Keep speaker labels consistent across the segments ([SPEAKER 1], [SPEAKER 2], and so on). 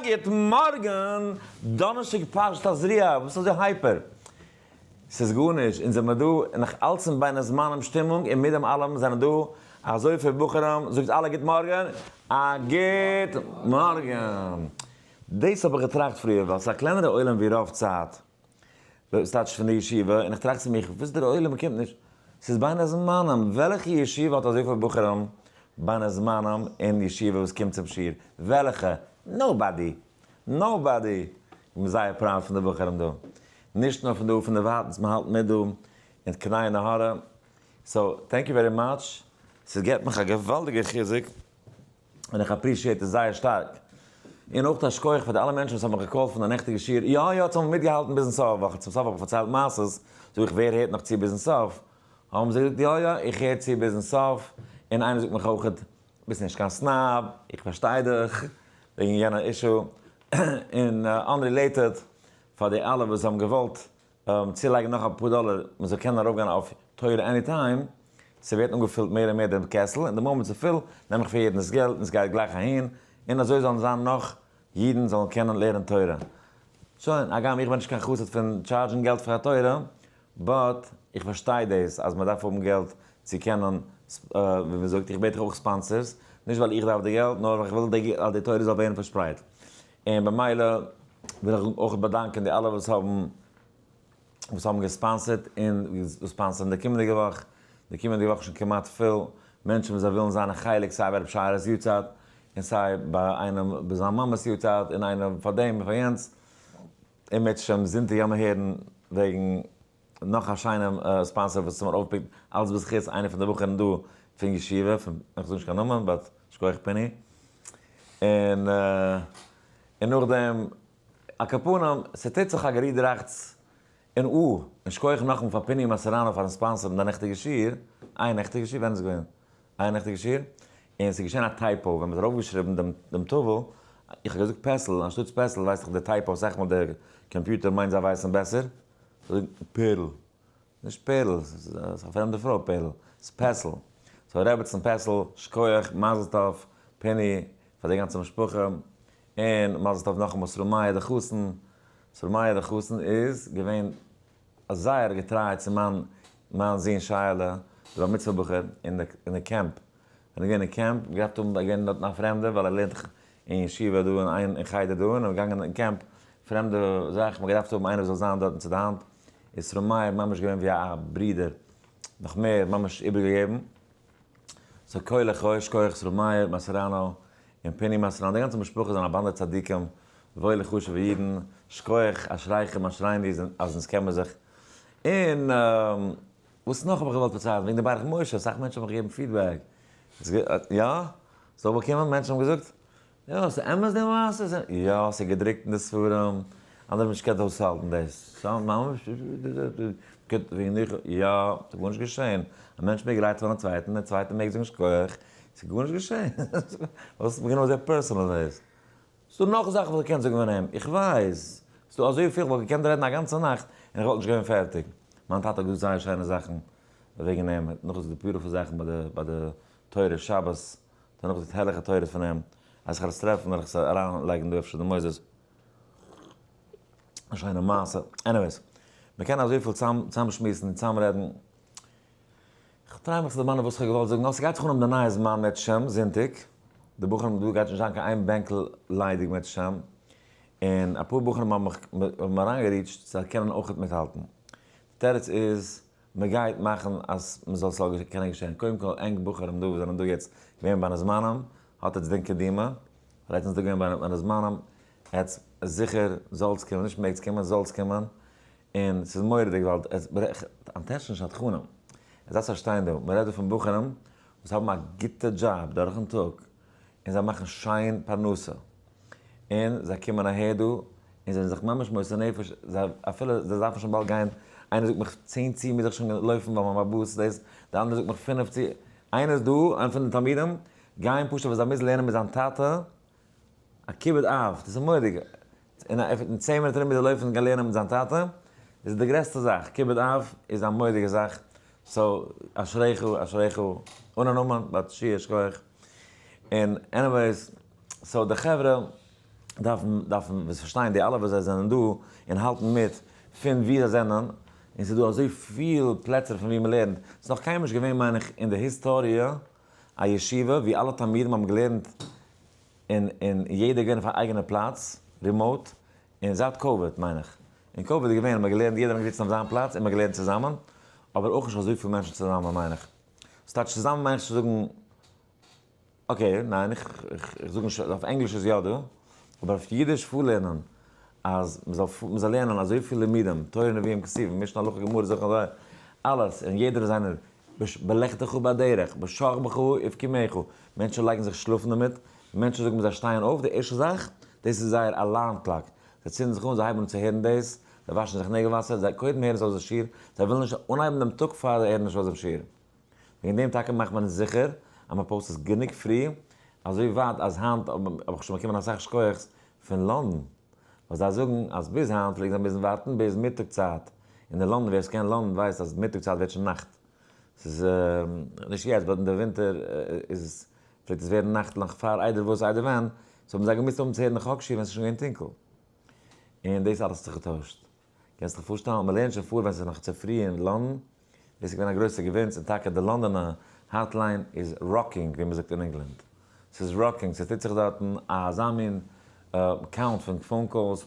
[SPEAKER 1] גוט מארגן! דאנערשטאג פרשת תזריע, וואס איז אזוי hyper? ס'איז גארנישט, אונז זעמער דא נאך אלץ אין בין הזמנים שטימונג און מיט דעם אלעם זענען דא אזויפיל בחורים, זאגטס אלע גוט מארגן! א גוט מארגן! דאס האב איך געטראכט פריער ווייל ס'איז א קלענערע עולם ווי רוב צייט, ס'טייטש פון די ישיבה, און איך טראכט צו מיך, וואס דער עולם קומט נישט, ס'איז בין הזמנים, וועלכע ישיבה האט אזויפיל בחורים בין הזמנים אין ישיבה וואס קומט צום שיעור? וועלכע? Nobody! Nobody! איך בין זייער proud פון די בחורים דא, נישט נאר פון דא, פון דערווייטענס, מען האלט מיט דא אין קני נהרה, so thank you very much, ס'געבט מיך א געוואלדיגע חיזוק. און איך appreciate עס זייער שטארק. און אויך א שכוח פאר די אלע מענטשן וואס האבן מיך גע call ט פון די נעכטיגע שיעור, יא יא, האבן מיטגעהאלטן ביזן סוף, ווייל צום סוף האב איך פארציילט מעשות, זאג איך ווער הערט נאך צו ביזן סוף? האבן זיי געזאגט יא יא איך הער צו ביזן סוף, און איינער זאגט מיך אויך ביסט נישט קיין snob, איך פארשטיי דיך, וועגן יענע issue, און unrelated, פאר די אלע וואס האבן געוואלט צולייגן נאך אפאר דאלער מען זאל קענען ארויפגיין אויף תורה any time, ס'ווערט אנגעפילט מער און מער דעם קעסל, און די מאמענט ס'איז פול נעם איך פאר יעדן דאס געלט און ס'גייט גלייך אהין, און אזוי זאלן זיין נאך אידן זאלן קענען לערנען תורה. שוין, הגם איך בין נישט קיין חסיד פון טשארדזשן געלט פאר א תורה, but איך פארשטיי דאס אז מען דארף האבן געלט צו קענען, ווי מען זאגט, איך בעט אויך sponsors, נישט ווייל איך דארף די געלט, נאר ווייל איך וויל אז די תורה זאל ווערן פארשפרייט. און במילא וויל איך אויך באדאנקען די אלע וואס האבן וואס האבן גע sponsor ט און וואס sponsor ן די קומענדיגע וואך, די קומענדיגע וואך איז שוין כמעט פול מענטשן וואס זיי ווילן זיין א חלק סיי ביי רבי שייעלע'ס יארצייט און סיי ביי איינעם ביי זיין מאמע'ס יארצייט און איינער פאר דעם און פאר יענץ, אם ירצה השם זונטאג גיימער הערן וועגן נאך א שיינעם sponsor וואס האט מיר אויפגעפיקט אלץ בזכות איינער פון די בחורים דא פון ישיבה, פון, איך זאג נישט קיין נאמען, but שכוח פיני. און און נאכדעם, על כל פנים, ס'טוט זיך א גערודעראכטס און אה, און שכוח נאכאמאל פאר פיני מאסעראנא פארן sponsor ן די נעכטיגע שיעור, איי נעכטיגע שיעור? ווען איז געווען? איי נעכטיגע שיעור? און ס'איז געשען א typo ווען מ'האט ארויפגעשריבן דעם דעם טאוול, איך האב געזאגט פעסל אנשטאטס פעסל, ווייסט דאך די typo אסאך מאל די קאמפיוטער מיינט זיי ווייסן בעסער, זאג פערל, נישט פערל, ס'איז א פרעמדע פרוי פערל, ס'איז פעסל. so רעבעצן פעסל, שכוח, מזל טוב, פיני, פאר די גאנצע משפחה, און מזל טוב נאכאמאל סרומאי די חתן, סרומאי די חתן איז געווען זייער געטריי צו מיין מיין זון שייעלע, די בר מצוה בחור, אין די קעמפ, ווען ער איז געווען אין קעמפ, געדארפט האבן געווען דארטן א פרעמדער ווייל ער לערנט דאך אין ישיבה דא און אין חדר דא, און ער איז געגאנגען אין קעמפ, פרעמדע זאך, מ'האט געדארפט האבן איינער וואס זאל זיין דארטן צו די האנט, איז ר' מאיר ממש געווען ווי א ברודער, נאך מער, ממש איבערגעגעבן. so כה לחי, שכוח ר' מאיר מאסעראנא און פיני מאסעראנא, די גאנצע משפחה זענען א באנדע צדיקים, וואוילע חשוב'ע אידן, שכוח, אשריכם אשרינו אז אונז קען מיר זיך. און וואס נאך האב איך געוואלט פארציילן וועגן די ברך משה, אסאך מענטשן האבן מיך געגעבן feedback, יא? האסט אויך באקומען? מענטשן האבן געזאגט, יא, ס'איז אמת די מעשה? יא, ס'איז געדרוקט אין די ספרים, אנדערע האבן נישט געקענט אויסהאלטן דאס, ממש, יא, ס'איז גארנישט געשען, א מענטש מעג רייצן פארן צווייטן, דער צווייטער מעג זאגן שכוח, ס'איז גארנישט געשען, וואס איז גענוי אזוי personal דאס? ס'דא נאך זאכן וואס איך קען זאגן וועגן אים, איך ווייס, ס'דא אזויפיל, כ'וואלט געקענט רעדן א גאנצע נאכט און איך וואלט נישט געווען פערטיג. מיין טאטע האט געזאגט זייער שיינע זאכן וועגן אים, ער האט נאכגעזאגט די beautiful זאכן ביי די ביי די תורה שבת, האט ער נאכגעזאגט הערליכע תורות פון אים, אז איך וועל עס טרעפן וועל איך עס אריינלייגן דא אפשר די מוסדות. א שיינע מעשה. Anyways, מ'קען אזויפיל צאמשמועסן און צאמרעדן. כ'טריי מיך צו דערמאנען וואס כ'האב געוואלט זאגן, נאר ס'גייט זיך אנהויבן די נייע זמן מערצעשעם זונטאג, די בחורים דא גייט נישט זיין קיין איין בענקל ליידיג מערצעשעם, און אפאר בחורים האבן מיך האבן אריינגעריטשט זיי קענען אויכעט מיטהאלטן. די תירוץ איז, מ'גייט מאכן אז מ'זאל ס'זאל קענען געשען, קודם כל ענק בחורים דא וואס זענען דא יעצט געווען ביי הזמנים, האט עטס דין קדימה, לעצטנס דא געווען ביי הזמנים, עטס זיכער זאלטס קומען, נישט מעגטס קומען, זאלטס קומען, און ס'איז מורא'דיג ווייל עס ברעכט אנטעשן שדכנים. עס דארפסט פארשטיין דא, מ'רעדט דא פון בחורים וואס האבן א גוטע דזשאב דורכן טאג, און זיי מאכן שיין פרנסה, און זיי קומען אהער דא, און זיי זענען זיך ממש מוסר נפש, זיי אפילו זיי דארפן שוין באלד גיין, איינער זאגט מיך צען צו מוז איך שוין לויפן ווייל מיין באס דאס, די אנדערע זאגט מיך פינף צו, איינער איז דא, איינער פון די תלמידים, גייען פשוט ווייל זיי מוזן לערנען מיט זיין טאטע, א כיבוד אב, דאס איז מורא'דיג, אין א אין צען מינוט ארום איז ער לויפן גיין לערנען מיט זיין טאטע, איז די גרעסטע זאך, כיבוד אב איז א מורא'דיגע זאך, so אשריך אשריך, אן א נאמען, but שיעור שכוח, און anyways, so די חברה. דארפן דארפן וואס פארשטיין די אלע וואס זיי זענען דא און האלטן מיט פון ווי זיי זענען, און ס'איז דא אזוי פיל פלעצער פון ווי מ'לערנט, ס'איז נאך קיינמאל נישט געווען מיין איך אין די היסטאריע א ישיבה ווי אלע תלמידים האבן געלערנט און און יעדער געווען אויף א אייגענע פלאץ remote, און זייט קאוויד מיין איך, אין קאוויד איז געווען אז מ'האט געלערנט יעדער האט געזיצן אויף זיין פלאץ און מ'האט געלערנט צוזאמען, אבער אויך נישט אזויפיל מענטשן צוזאמען מיין איך, ס'טייטש צוזאמען מיין איך צו זאגן. okay, ניין, איך זאג נישט, אויף ענגליש איז יא דא, אבער אויף אידיש פארלערנען אז מ'זאל מ'זאל לערנען אזויפיל לימודים, תורה נביאים כתובים, משנה הלכה גמרא זכר אזוי, אלעס, און יעדער איז איינער, בלכתך בדרך, בשכבך ובקומך, מענטשן לייגן זיך שלאפן דערמיט, מענטשן זאגן ווען זיי שטייען אויף, די ערשטע זאך, דאס איז זייער alarm clock, זיי צינדן זיך אן, זיי הייבן אן צו הערן דאס, זיי וואשן זיך נעגל וואסער, זיי קודם הערן זיי אויס די שיעור, זיי ווילן נישט אנהייבן דעם טאג פאר זיי הערן נישט אויס דעם שיעור. וועגן דעם טאקע מאכט מען זיכער אז מען post עס גענוג פרי, אזוי ווייט אז היינט האב איך שוין באקומען אסאך שקויעך'ס פון לאנדאן, וואס זיי זאגן אז ביז היינט פלעגן זיי מוזן ווארטן ביז מיטאג צייט, און אין לאנדאן ווער עס קען לאנדאן ווייסט אז מיטאג צייט ווערט שוין נאכט, ס'איז נישט יעצט but אין די ווינטער איז עס פלעגט עס ווערן נאכט נאך פאר איידער וואס איידער ווען, so האבן זיי געמוזט האבן צו הערן די חק שיעור ווען ס'איז שוין געווען טונקל, און דאס אלעס האט זיך געטוישט. קענסט דיך פארשטעלן מען לערנט שוין פאר ווען ס'איז נאך צופרי אין לאנדאן, דאס איז געווען א גרויסע געווינס און טאקע די לאנדאנע hotline איז rocking ווי מ'זאגט אין ענגלאנד, ס'איז rocking, ס'טוט זיך דארטן א אזא מין count פון phone calls,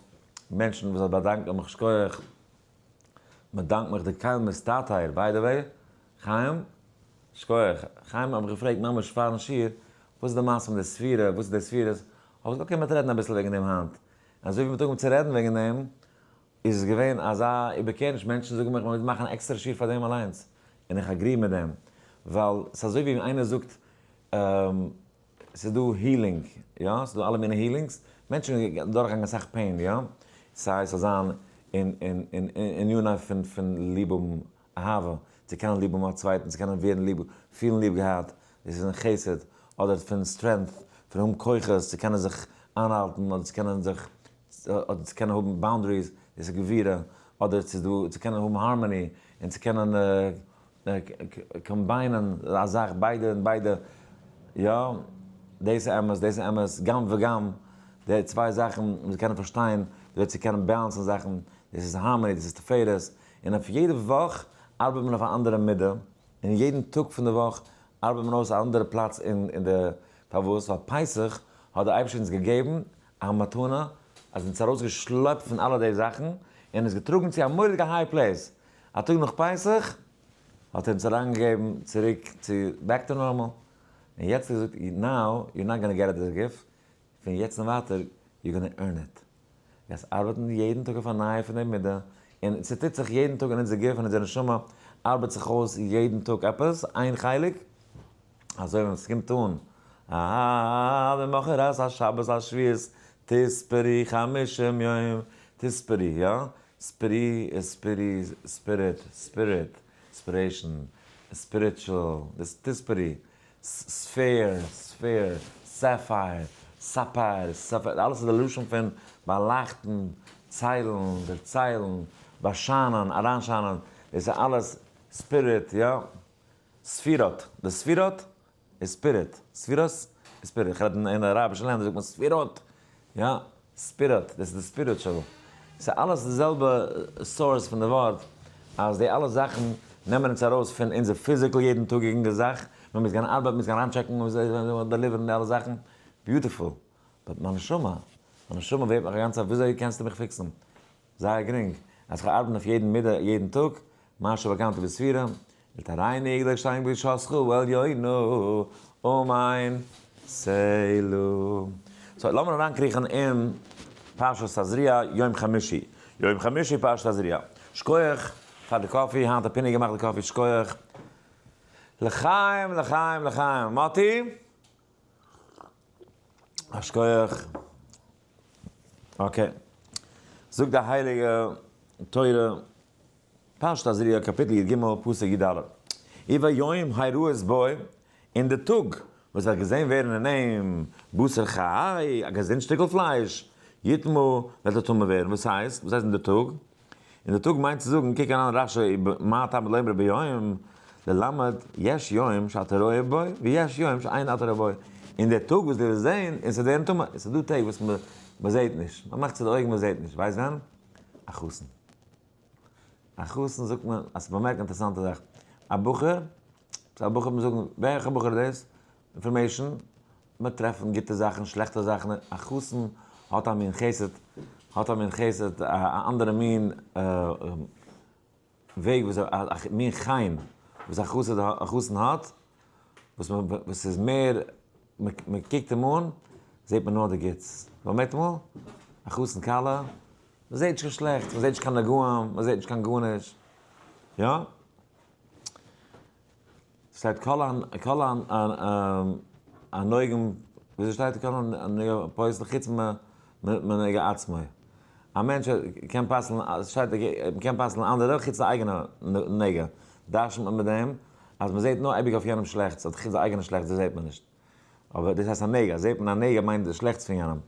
[SPEAKER 1] מענטשן וואס באדאנקען מיך שכוח, מ'דאנקט מיך די קל מסתתר, by the way, חיים, שכוח, חיים האב איך געפרעגט ממש פארן שיעור, וואס איז די מעשה מיט די ספירה, וואס איז די ספירות, האב איך געזאגט okay מ'וועט רעדן אביסל וועגן דעם היינט, אזוי ווי מ'האט אנגעהויבן צו רעדן וועגן דעם, איז עס געווען אזא איבערקערניש, מענטשן זאגן מיך מ'מוז מאכן אן עקסטערע שיעור פאר דעם אליינס, און איך agree מיט דעם, ווייל ס'איז אזוי ווי איינער זאגט, ס'איז דא healing, יא, ס'איז דא אלע מיני healings, מענטשן דורכגעגאנגען אסאך pain, יא, סיי ס'זאל זיין אין אין אין עניני פון פון ליב האבן אהבה, צו קענען ליב האבן א צווייטן, צו קענען ווערן ליב, פילן ליב געהאט, דאס איז אין חסד, אדער פון strength, פון האבן כוחות צו קענען זיך איינהאלטן, אדער צו קענען זיך, אדער צו קענען האבן boundaries, דאס איז גבורה, אדער צו דא, צו קענען האבן harmony, און צו קענען combine ען א זאך ביידע און ביידע, יא, דאס איז אמת, דאס איז אמת, גם וגם, די צוויי זאכן, מ'זאל קענען פארשטיין, ווי צו קענען balance ן זאכן, דאס איז harmony, דאס איז תפארת, און אויף יעדע וואך ארבעט מען אויף א אנדערע מידה, און יעדן טאג פון די וואך ארבעט מען אויס א אנדערע פלאץ אין די, פארוואס? ווייל פסח האט דער אייבערשטער אונז געגעבן א מתנה, אז אונז ארויסגעשלעפט פון אלע די זאכן, און אונז געטראגן צו א מורא'דיגע high place, א טאג נאך פסח האט ער אונז אריינגעגעבן צוריק צו back to normal, און יעצט האט ער געזאגט now you're not gonna get it as a gift, פון יעצט און ווייטער you're gonna earn it. גייסט ארבעטן יעדן טאג אויף א נייע פון די מידה, און ס'טוט זיך יעדן טאג אין אונזער גוף און אונזער נשמה ארבעט זיך אויס יעדן טאג עפעס, איין חלק, אזוי ווען ס'קומט אן אה למחרת השבת השביעית תספרי חמישים יום תספרי, יא? ספרי איז ספירי, spirit, spirit, inspiration, spiritual, דאס תספרי, sphere, sphere, sapphire, sapphire, sapphire, אלעס איז די לשון פון באלייכטן, ציילן, דערציילן, באשיינען, אריינשיינען, דאס איז אלעס spirit, יא? ספירות, די ספירות איז spirit, ספירות איז spirit, איך רעד אין אראבישע לענדער זאגט מען ספירות, יא, spirit, דאס איז די spiritual, ס'איז אלעס די זעלבע source פון די ווארט, אז די אלע זאכן נעמען אונז ארויס פון אונזער physical יעדן טאגיגן זאך, מען מוז גיין ארבעטן, מען מוז גיין אריינטשעקן, מען מוז deliver ן די אלע זאכן, beautiful, but מיין נשמה, מיין נשמה ווערט מיך א גאנצע צייט וויאזוי קענסטו מיך fix ן? זייער גרינג, אז כ'ארבעט אויף יעדן מידה יעדן טאג, מה שבקמתי בספירה, ולטהרני לשם קדושתך העליונה, אמן סלה. so לאמיר אריינקריכן אין פרשת תזריע יום חמישי, יום חמישי פרשת תזריע. שקויעך פאר די coffee, היינט האט פיני געמאכט די coffee, שקויעך. לחיים לחיים לחיים, מאטי? א שקויעך. okay. זאגט די הייליגע תורה, פרשת תזריע קאפיטל י ג פסוק י ד, וביום הראות בו, אין די טאג וואס וועט געזען ווערן אין אים בשר חי, א געזונט שטיקל פלייש, יטמא, וועט ער טמא ווערן. וואס הייסט? וואס הייסט אין די טאג? אין די טאג מיינט צו זאגן, קוק אריין רש י, מה תלמוד לומר ביום, ללמד יש יום שאתה רואה בו ויש יום שאין אתה רואה בו, אין די טאג וואס דו וועסט זען און ס'וועט ווערן טמא, עס איז דא טעג וואס מען. מען זעט נישט, מען מאכט צו די אויגן מען זעט נישט, ווייסט ווען? א חתן. א חתן זאגט מען, אז באמערקט אינטערעסאנטע זאך, א בחור, א בחור מיר זאגן, וועלכע בחור איז דאס? information, מען טרעפן גוטע זאכן, שלעכטע זאכן, א חתן האט א מין חסד, האט א מין חסד, א אנדערע מין וועג וואס א מין חן וואס א חסיד א חתן האט, וואס מען וואס איז מער מען קוקט אים אן זעט מען נאר די גוטס, באמערקט אמאל? א חתן כלה, מען זעט נישט קיין שלעכטס, מען זעט נישט קיין נגעים, מען זעט נישט קיין גארנישט, יא? שטייט כל כל הנוגעים, וויאזוי שטייט כל הנוגע פוסל חוץ מנוגע עצמו. א מענטש קען פסל'ן, שטייט מ'קען פסל'ן אנדערע חוץ די אייגענע נגע. דרש'נט מען מיט דעם אז מ'זעט נאר אייביג אויף יענעם שלעכטס, אדער חוץ די אייגענע שלעכטס דאס זעט מען נישט. אבער דאס הייסט א נגע, זעט מען א נגע מיינט די שלעכטס פון יענעם.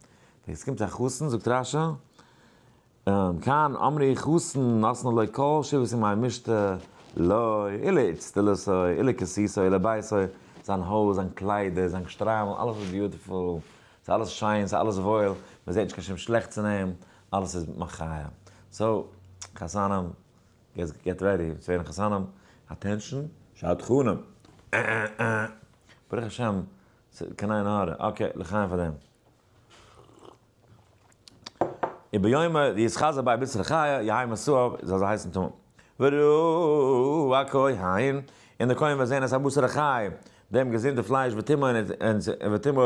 [SPEAKER 1] ווען עס קומט צו א חתן זאגט רש"י, כאן אמרי חתן נתנה לו כל שבעת ימי משתה לו, אלא אצטלתו, אלא כסותו, אלא ביתו, זיין הויז, זיין קליידער, זיין שטריימל, אלעס איז beautiful, ס'איז אלעס שיין, ס'איז אלעס וואויל, מ'זעט נישט קיין שום שלעכטס אין אים, אלעס איז מחיה. so, חתנים, get ready צו ווערן חתנים, attention, שדכנים, ברוך השם, קיין עין הרע, okay, לחיים פאר דעם. וביום יתחזה בו בשר חי, יהא מעשהו, זאל זיי הייסן טמא. וראה הכהן, און דער כהן וועט זען את הבשר החי, דעם געזונטע פלייש וטמאו וטמאו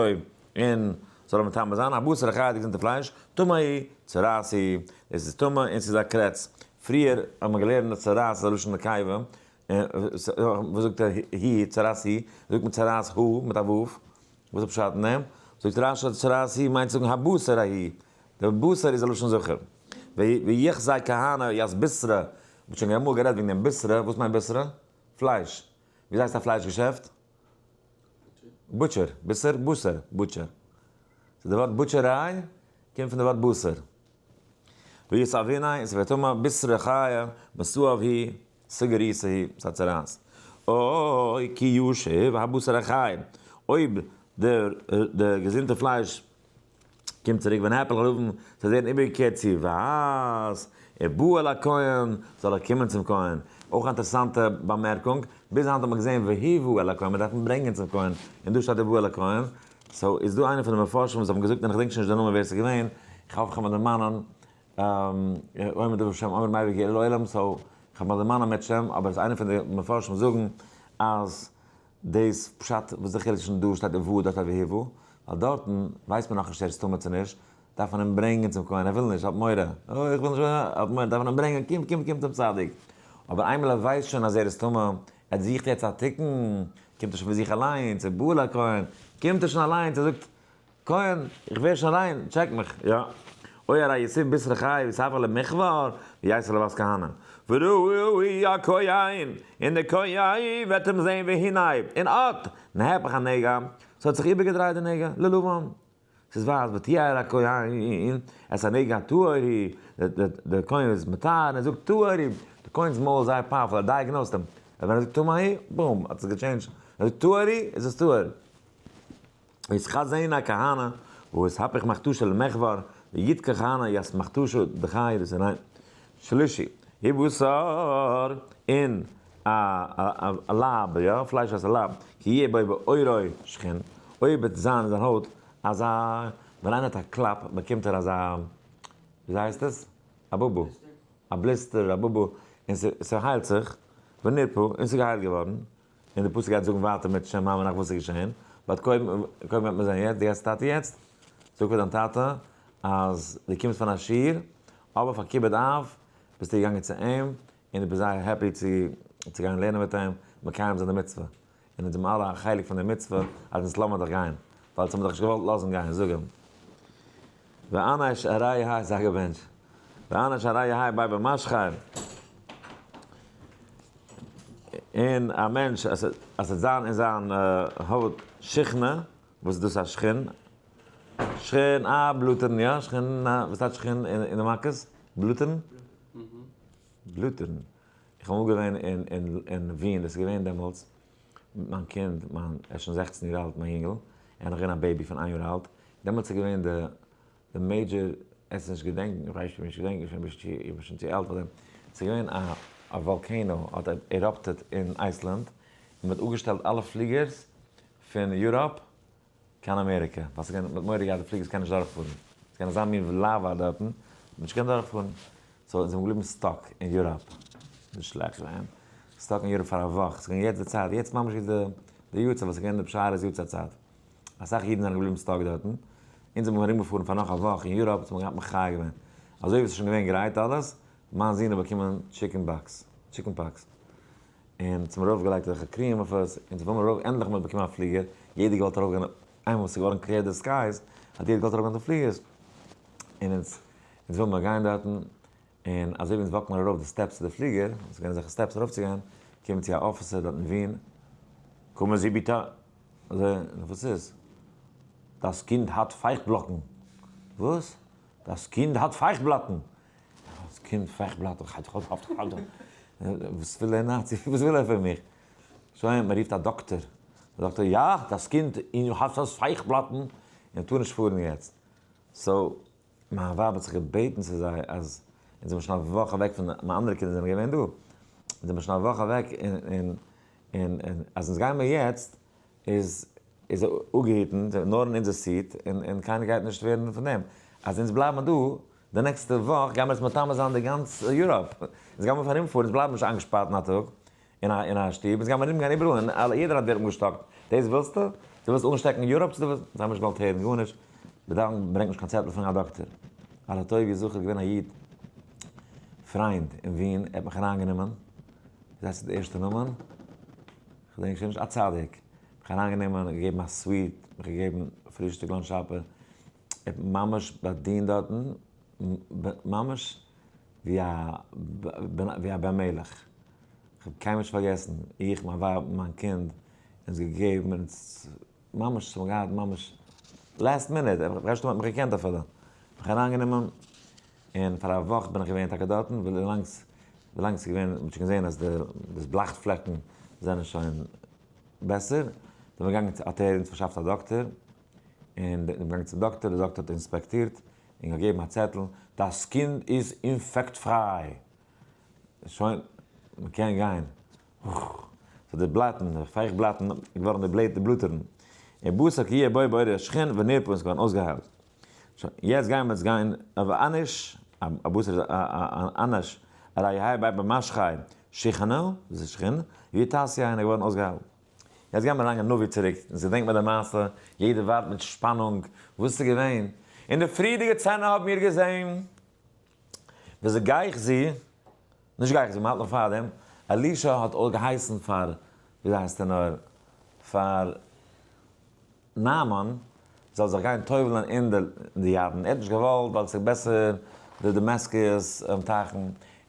[SPEAKER 1] און זאל אים מטמא זיין, הבשר החי די געזונטע פלייש, טמא הוא, צרעת הוא, דאס איז טמא און ס'איז א קרעץ. פריער האט מען געלערנט אז צרעת איז א לשון נקבה, וואס זאגט ער היא צרעת היא, זאגט מען צרעת הוא מיט א ו', וואס איז פשט אין דעם? זאגט רש"י צרעת היא מיינט צו זאגן הבשר ההיא, דער בשר איז א לשון זכר. ויחזה כהנא ית בישרא, מ'האט שוין אמאל גערעדט וועגן דעם בישרא, וואס מיינט בישרא? פלייש. וויאזוי הייסט א פלייש געשעפט? butcher. ביסער, בשר, butcher. so די ווארט בוטשעריי קומט פון די ווארט בשר. ויסעבינאי, און ס'ווערט טמא, בישרא חיה, מסואב היא, סגריסה היא, ס'האט צרעת. אוי כי ישוב הבשר החי, אויב די געזונטע פלייש קומט צוריק ונהפך ללבן, ס'וועט ווערן איבערגעקערט צו ווייס, ובא אל הכהן, זאל ער קומען צום כהן. אויך א אינטערעסאנטע באמערקונג, ביז היינט האט מען געזען והובא אל הכהן, מען דארף אים ברענגען צום כהן, און דא שטייט ובא אל הכהן, so איז דא איינער פון די מפרשים וואס האבן געזאגט, און איך געדענק שוין נישט די נאמען ווער ס'איז געווען, איך האף איך וועל מיר דערמאנען, עומד דבר שם אומר מביא גאולה לעולם, so איך האב מיר דערמאנען מיט שם, אבער איז איינער פון די מפרשים זאגן אז דאס פשט וואס די חילוק צווישן דא שטייט ובא דארט שטייט והובא, ווייל דארטן ווייסט מען נאכנישט ער איז טמא צו נישט, דארף מען אים ברענגען צום כהן, ער וויל נישט, האט מורא, אוי איך וויל נישט, האט מורא, דארף מען אים ברענגען, קום קום קום צום צדיק, אבער איינמאל ער ווייסט שוין אז ער איז טמא, ער זוכט יעצט א תיקון, קומט ער שוין פון זיך אליינס, ובא אל הכהן, קומט ער שוין אליינס, ער זאגט, כהן, איך ווער שוין ריין, check מיך, יא. אוי הרי יסיף בשרך חי ויספר למכבר, ויעשה לבת כהנא. וראוי הכהן, און דער כהן וועט אים זען והנה, און אט, נהפך הנגע, ס'האט זיך איבערגעדרייט די נגע, ללבן. ס'איז ווייס, וטיהר הכהן, את הנגע הטהור הוא, דער כהן איז מטהר, און ער זאגט טהור הוא, דער כהן'ס מויל איז זייער powerful, ער diagnose ט אים, ווען ער זאגט טמא הוא, boom, האט עס גע change ט, ער זאגט טהור הוא, איז עס טהור. ויתחזינה כהנא, ויתהפך מכתשא למכבר, ויתקע כהנא ית מכתשא דחי דאס איז ריין. שלישי, ובשר, און א לייב, יא, פלייש הייסט א לייב, כי יהיה בו בעורו שחין, אויב וועט זיין אין זיין הויט אזא, ווען איינער האט א קלאפ באקומט ער אזא, וויאזוי הייסט עס? א בובו, א blister, א בובו, און ס'היילט זיך, ונרפא, און ס'איז געהיילט געווארן, און די פסוק גייט זאגן ווייטער מיט שם המנח וואס איז געשען, but קודם קודם וועט מען זען יעצט, דו גייסט צו טאטי יעצט? זאג פאר דיין טאטע אז דו קומסט פון א שיעור, אבער פאר כיבוד אב ביסטו געגאנגען צו אים, און דו ביסט זייער happy צו צו גיין לערנען מיט אים, מקיים זיין די מצוה. און אונז האבן אלע א חלק פון די מצוה אז אונז לאזן מיר דיך גיין, ווייל אונז האבן דיך נישט געוואלט לאזן גיין, זאג אים. ואנש הרי היי, זיי געבענטשט. ואנש הרי היי ביי במשכיל. און א מענטש אז עס וועט זיין אין זיין הויט שכנה, וואס איז דאס א שחין? שחין א בלוטערן יא? שחין א, וואס טייטש שחין אין די מכות? בלוטערן? בלוטערן. איך האב אמאל געווען אין ווין, דאס איז געווען דעמאלטס, מיט מיין קינד, מיין, ער איז שוין 16 יאר אלט, מיין יונגל, ער איז נאך געווען א baby פון איין יאר אלט, דעמאלטס איז געווען די. די major, עס נישט געדענקן, איך ווייס נישט געדענקן, איך בין שוין צו אלט פאר דעם, ס'איז געווען א א volcano האט erupted אין אייסלענד, און מ'האט אפגעשטעלט אלע פליגערס פון Europe קיין אמעריקע, ווייל ס'איז געווען, מ'האט מורא געהאט די פליגערס קענען נישט דורכפארן, ס'איז געווען אזא מין לאווא דארטן, מ'האט נישט געקענט דורכפארן, so אונז זענען געבליבן stuck אין Europe, נישט שלעכט געווען, stuck אין Europe פאר א וואך, ס'איז געווען יעצט די צייט, יעצט ממש איז די יארצייט, ווייל ס'איז געווען די בשארה'ס יארצייט צייט. אסאך אידן זענען געבליבן stuck דארטן, אונז זענען מיר ארומגעפארן פאר נאך א וואך אין Europe, האט מען געהאט מחיה געווען. אזוי ווי עס איז שוין געווען גרייט אלעס, מיין זון האט באקומען chicken pox, chicken pox, און צום ארויף געלייגט אזעלכע cream אויף עס, און צום ארויף, ענדליך מען האט באקומען א פליגער, יעדער געוואלט ארויף גיין, איינמאל עס איז געווארן clear די skies, האט יעדער געוואלט ארויף גיין אויף די פליגערס, און אונז, אונז ווילן מיר גיין דארטן, און אזוי ווי אונז walk ן מיר ארויף די steps צו די פליגער, עס איז געווען אזעלכע steps ארויפצוגיין, קומט צו א officer דארט אין ווין, קומען זי ביטע, אזוי, וואס איז? דאס קינד האט פייכטבלאטן! וואס? דאס קינד האט פייכטבלאטן! דאס קינד פייכטבלאטן, וואס וויל דער נאצי? וואס וויל ער פון מיך? שוין, מען רופט א דאקטער, דער דאקטער, יא, דאס קינד האט פייכטבלאטן, און טאר נישט פארן יעצט. so, מיין ווייב האט זיך געבעטן צו זיי אז אונז זעמיר שוין א וואך אוועק פון, מיין אנדערע קינדער זענען געווען דא, אונז זעמיר שוין א וואך אוועק און און און אז אונז גיימיר יעצט איז איז אפגעהיטן נאר אין אונזער seat און און קיינער גייט נישט ווערן פון דעם, אז אונז בלייבן דא די נעקסטע וואך גיימיר אונז מטמא זיין די גאנצע Europe, אונז גיימיר ארומפארן אונז בלייבן נישט איינגעשפארט אין א טאג. אין א אין א שטוב, אונז גיימיר ארומגיין איבעראל און אלע יעדער האט ווערט אנגעשטאקט, דאס ווילסטו? דו ווילסט אנשטעקן Europe צו דו ווילסט? זיי האבן נישט געוואלט הערן גארנישט, בדאנג ברענגט נישט קיין צעטל פון א דאקטער. על הטוב יזכר געווען א איד פריינד אין ווין, ער האט מיך אריינגענומען, ווי הייסט די ערשטע נאמען? כ'דענק שוין נישט, א צדיק, מיך אריינגענומען, געגעבן א suite, מיך געגעבן פרישטאג lunch supper, ער האט ממש באדינט דארטן, ממש ווי א ווי א בן מלך. כ'האב קיינמאל נישט פארגעסן, איך, מיין ווייב, מיין קינד, אונז געגעבן, אונז ממש, ס'האט געהאט ממש last minute, איך ווייס נישט אויב מ'האט מיך געקענט אפילו. מיך אריינגענומען, און פאר א וואך בין איך געווען טאקע דארטן, ווילאנג ווילאנג ס'איז געווען, מ'האט שוין געזען אז די בלאכט פלעקן זענען שוין בעסער, זענען מיר געגאנגען צו, האט ער אונז פארשאפט א דאקטער, און מיר געגאנגען צום דאקטער, די דאקטער האט אינספעקטירט, און געגעבן א צעטל, דאס קינד איז אינפעקטפריי! שוין, מען קען גיין. so די בלאטן, די פייכט בלאטן, געווארן די בלעט, די בלוטערן. און בשר כי יהיה בו באור השכין ונרפא און ס'איז געווארן אויסגעהיילט. שוין, יעצט גייען מיר יעצט גיין, אנש, א בשר איז א אנש, הרי יהא ביי במשכי שכנו, דאס איז שכין, ויתעשי און ער איז געווארן אויסגעהיילט. יעצט גיימיר אריין אין נביא צוריק, און ס'געדענקט מיר די מעשה, יעדער ווארט מיט שפאנונג, וואס איז געווען? אין די פריערדיגע סצענע האבן מיר געזען וויאזוי גיחזי, נישט גיחזי, מ'האלט נאך פארדעם, אלישע האט אויך געהייסן פאר, וויאזוי הייסט ער נאר, פאר נעמן זאל זיך גיין טובל'ען אין די ירדן, ער האט נישט געוואלט ווייל ס'איז בעסער די דמסקוס טייכן,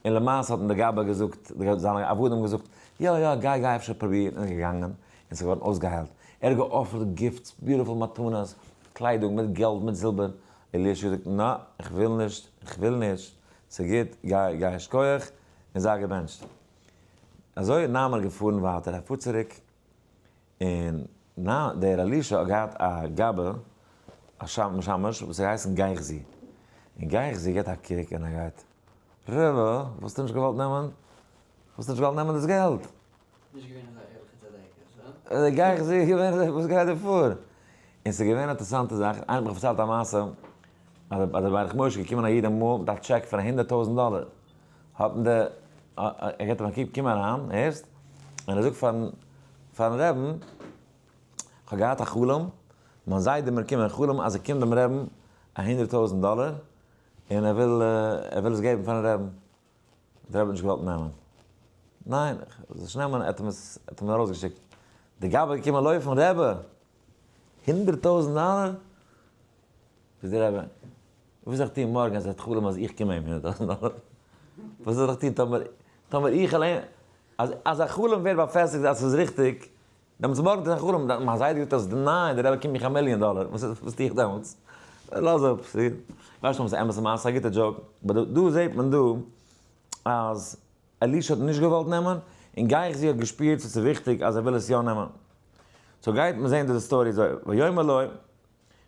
[SPEAKER 1] און למעשה האט אים די גבאי געזאגט, זיינע עבדים געזאגט, יא יא גיי גיי אפשר פרוביר, און ער איז געגאנגען, און ס'איז געווארן אויסגעהיילט, ער האט געאפערט gifts, beautiful מתנות, קליידונג מיט געלט מיט זילבער, אלישע האט געזאגט, נא, איך וויל נישט, איך וויל נישט, ס'איז גוט, גיי גיי שכוח, און זיי געבענטשט. אזוי איז נעמן געפארן ווייטער, ער פארט צוריק און נא, דער אלישע האט געהאט א גבאי, א משמש, וואס האט געהייסן גיחזי. און גיחזי גיבט א קוק און ער גייט, רבי, וואס האסטו נישט געוואלט נעמען? וואס האסטו נישט געוואלט נעמען דאס געלט?
[SPEAKER 2] נישט געווען אזא ערליכע צדקת, הא?
[SPEAKER 1] דער גיחזי איז געווען אזוי, וואס גייט דא פאר? און ס'איז געווען א אינטערעסאנטע זאך, איינער האט מיך פארציילט א מעשה, אז דער ברך משה איז געקומען א איד אמאל מיט א טשעק פון 100,000 דאלער, האט אים דער, ער געבט אים א קוק, קום אריין, הערסט? און ער זאגט פארן פארן רעבן, כ'האב געהאט א חלום, מיין זיידע איז מיר געקומען אין חלום אז ער קומט דעם רעבן א 100,000 דאלער, און ער וויל ער וויל עס געבן פארן רעבן. דער רבי האט נישט געוואלט נעמען. ניין, איך זאל נישט נעמען, ער האט אים עס, ער האט אים ארויסגעשיקט. די גבאי איז געקומען לויפן, רבי! 100,000 דאלער? זאגט דער רבי, וואס זאל איך טון מארגן אז ער וועט חלומ'ן אז איך קום אים 100,000 דאלער? וואס זאל איך טון טאמער, טאמער איך אליין, אז אז א חלום ווערט באפעסטיגט אז ס'איז ריכטיג, דעמאלטס מארגן איז א חלום, מיין זיידע זאגט אז ניין, דער רבי קומט מיך א מיליאן דאלער, וואס וואס טו איך דעמאלטס? לאז אפ, כ'ווייס נישט אויב ס'איז אמת למעשה, א גוטע joke, but דא זעט מען דא אז אלישע האט נישט געוואלט נעמען, און גיחזי האט געשפירט ס'איז וויכטיג אז ער וויל עס יא נעמען. so גייט מען זען די story אזוי, ויאמר לו.